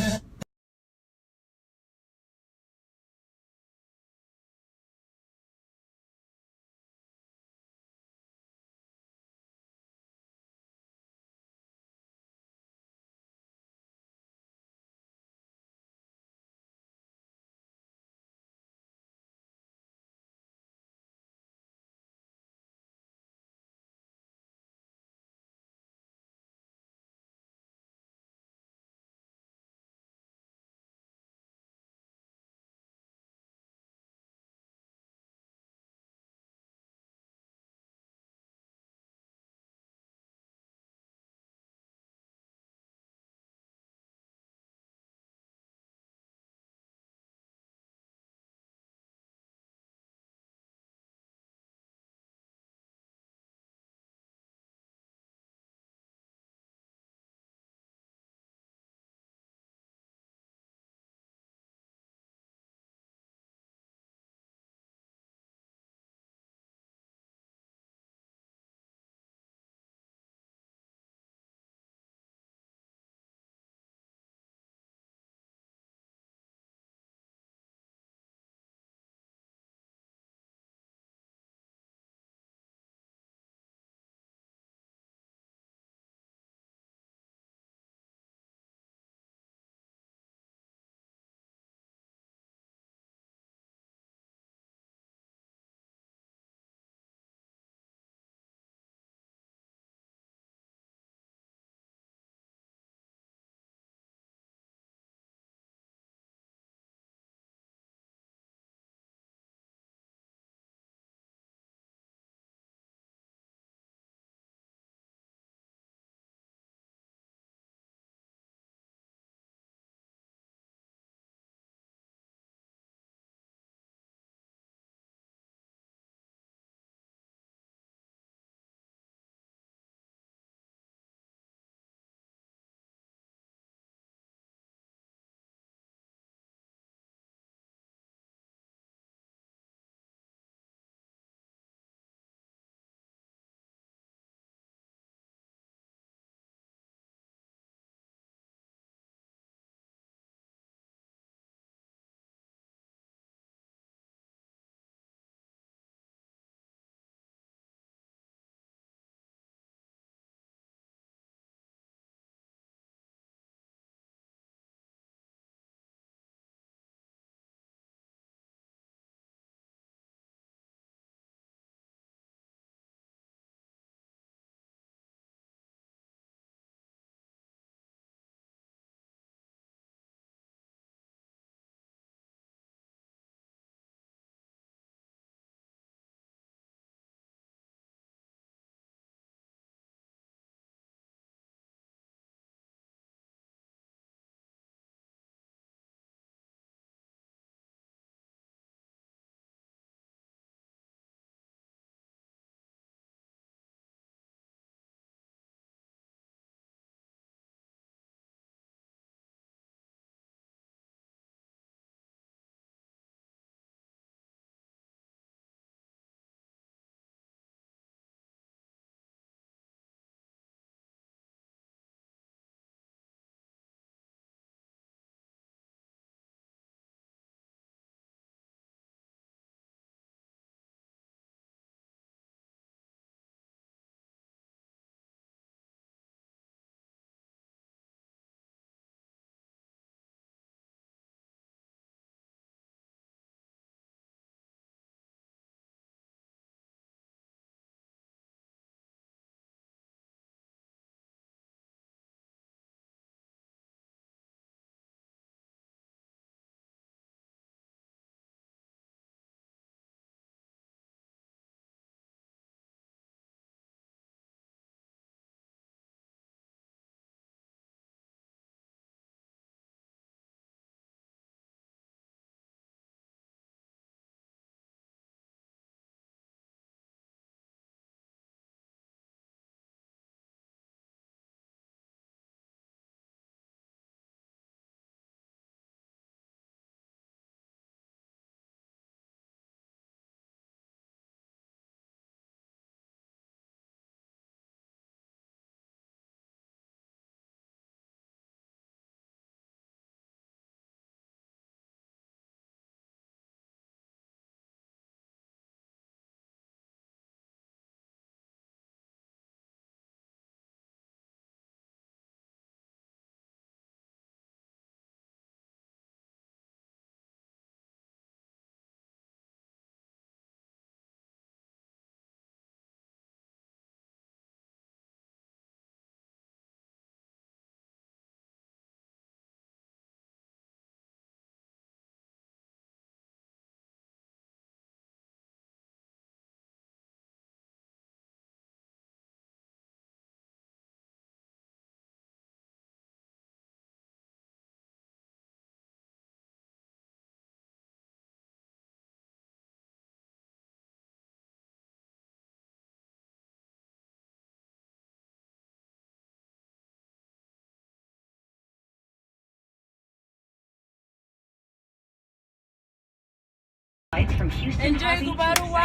Enjoy ግበርዋ።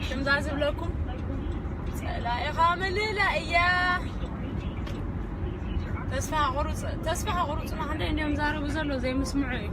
ከምዛ ዝብለኩም ጸላኢኻ ምልላ እያ። ተስፋ ቁሩጽ ተስፋ ቁሩጽ ንክንደይ እንዲዮም ዛረቡ ዘሎ ዘይምስምዑ እዩ።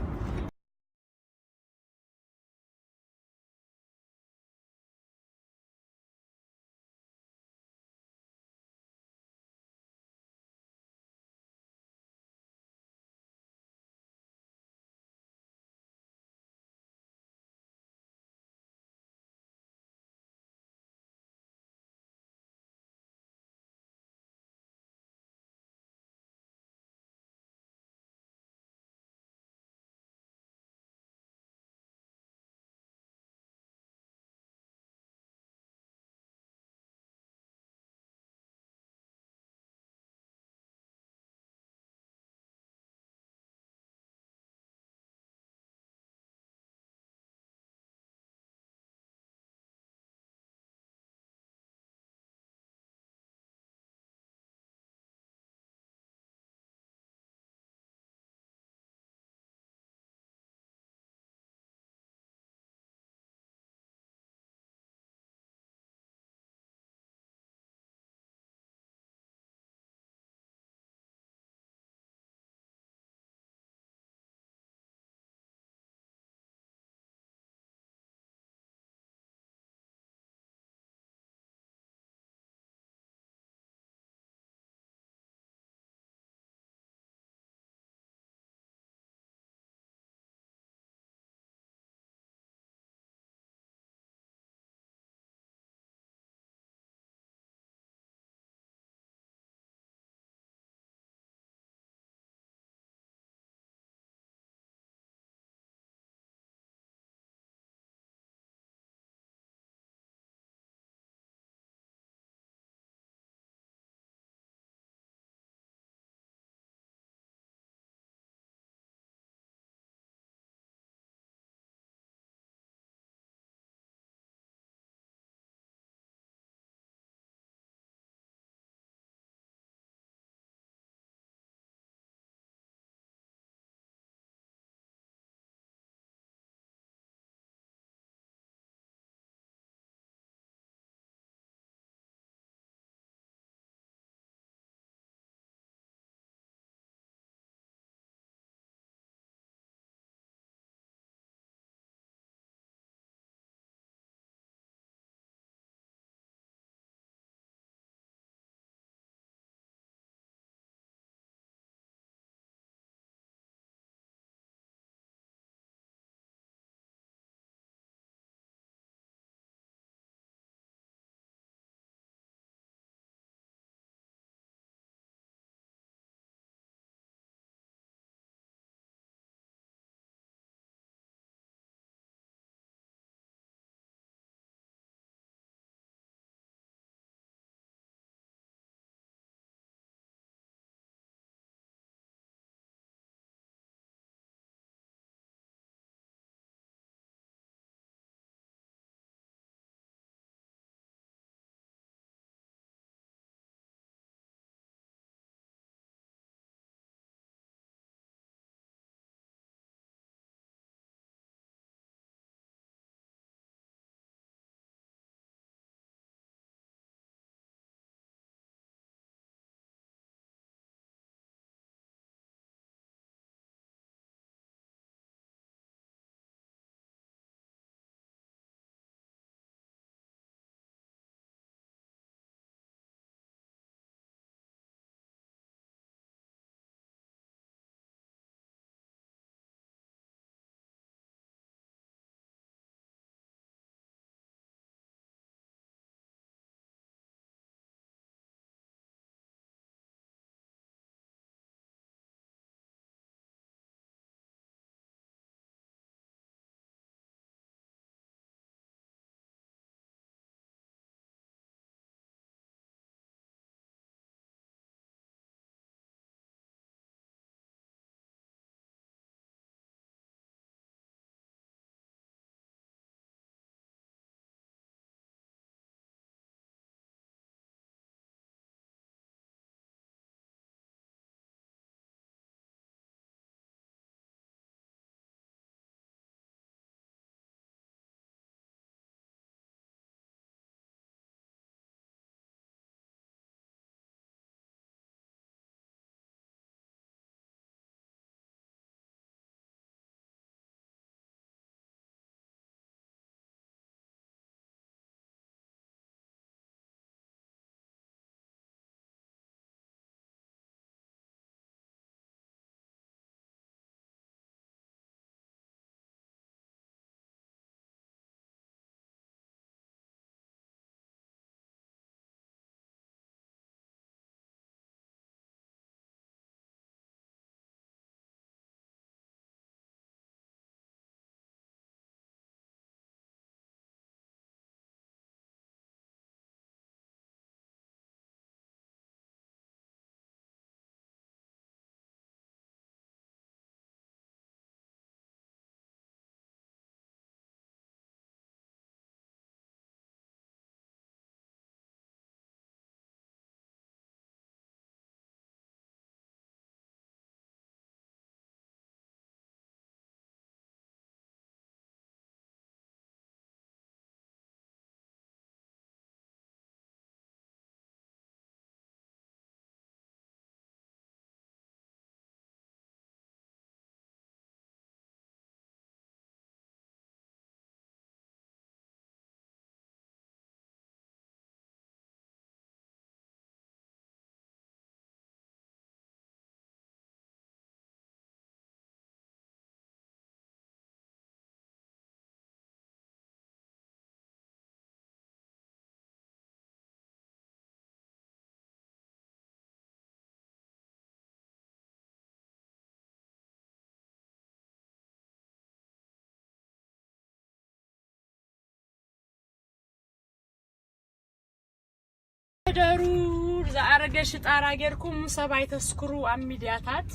ገ ሽጣራ ጌርኩም ሰብ ኣይተስክሩ ኣብ ሚድያታት።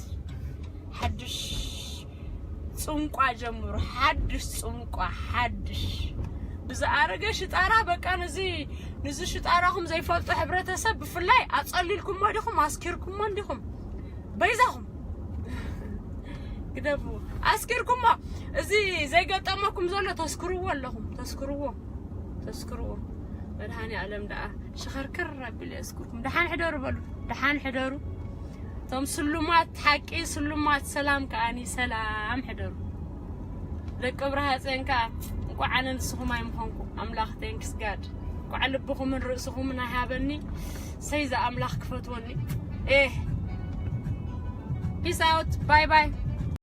ሓድሽ ጽንቋ ጀምሩ። ሓድሽ ጽንቋ፣ ሓድሽ ብዝኣረገ ሽጣራ። በቃ ነዚ ነዚ ሽጣራኹም ዘይፈልጡ ሕብረተሰብ ብፍላይ ኣጸሊልኩሞ ዲኹም? ኣስኪርኩሞ እንዲኹም? በይዛኹም ግደፉ። ኣስኪርኩሞ እዚ ዘይገጠመኩም ዘሎ ተስክርዎ ኣለኹም። ተስክርዎ፣ ተስክርዎ። መድሃኒ ኣለም ደኣ ሽኸርክር ኣቢሉ የስክርኩም። ደሓን ሕደሩ በሉ። ደሓን ሕደሩ። እቶም ስሉማት ሓቂ ስሉማት ሰላም ከኣኒ ሰላም ሕደሩ። ደቂ ብርሃ ጽዮን ከኣ እንቋዕ ኣነ ንስኹም ኣይምኾንኩ። ኣምላኽ thanks God። እንቋዕ ልብኹምን ርእስኹምን ኣይሃበኒ። ሰይዛ ኣምላኽ ክፈትወኒ። ኤህ። Peace out. Bye bye.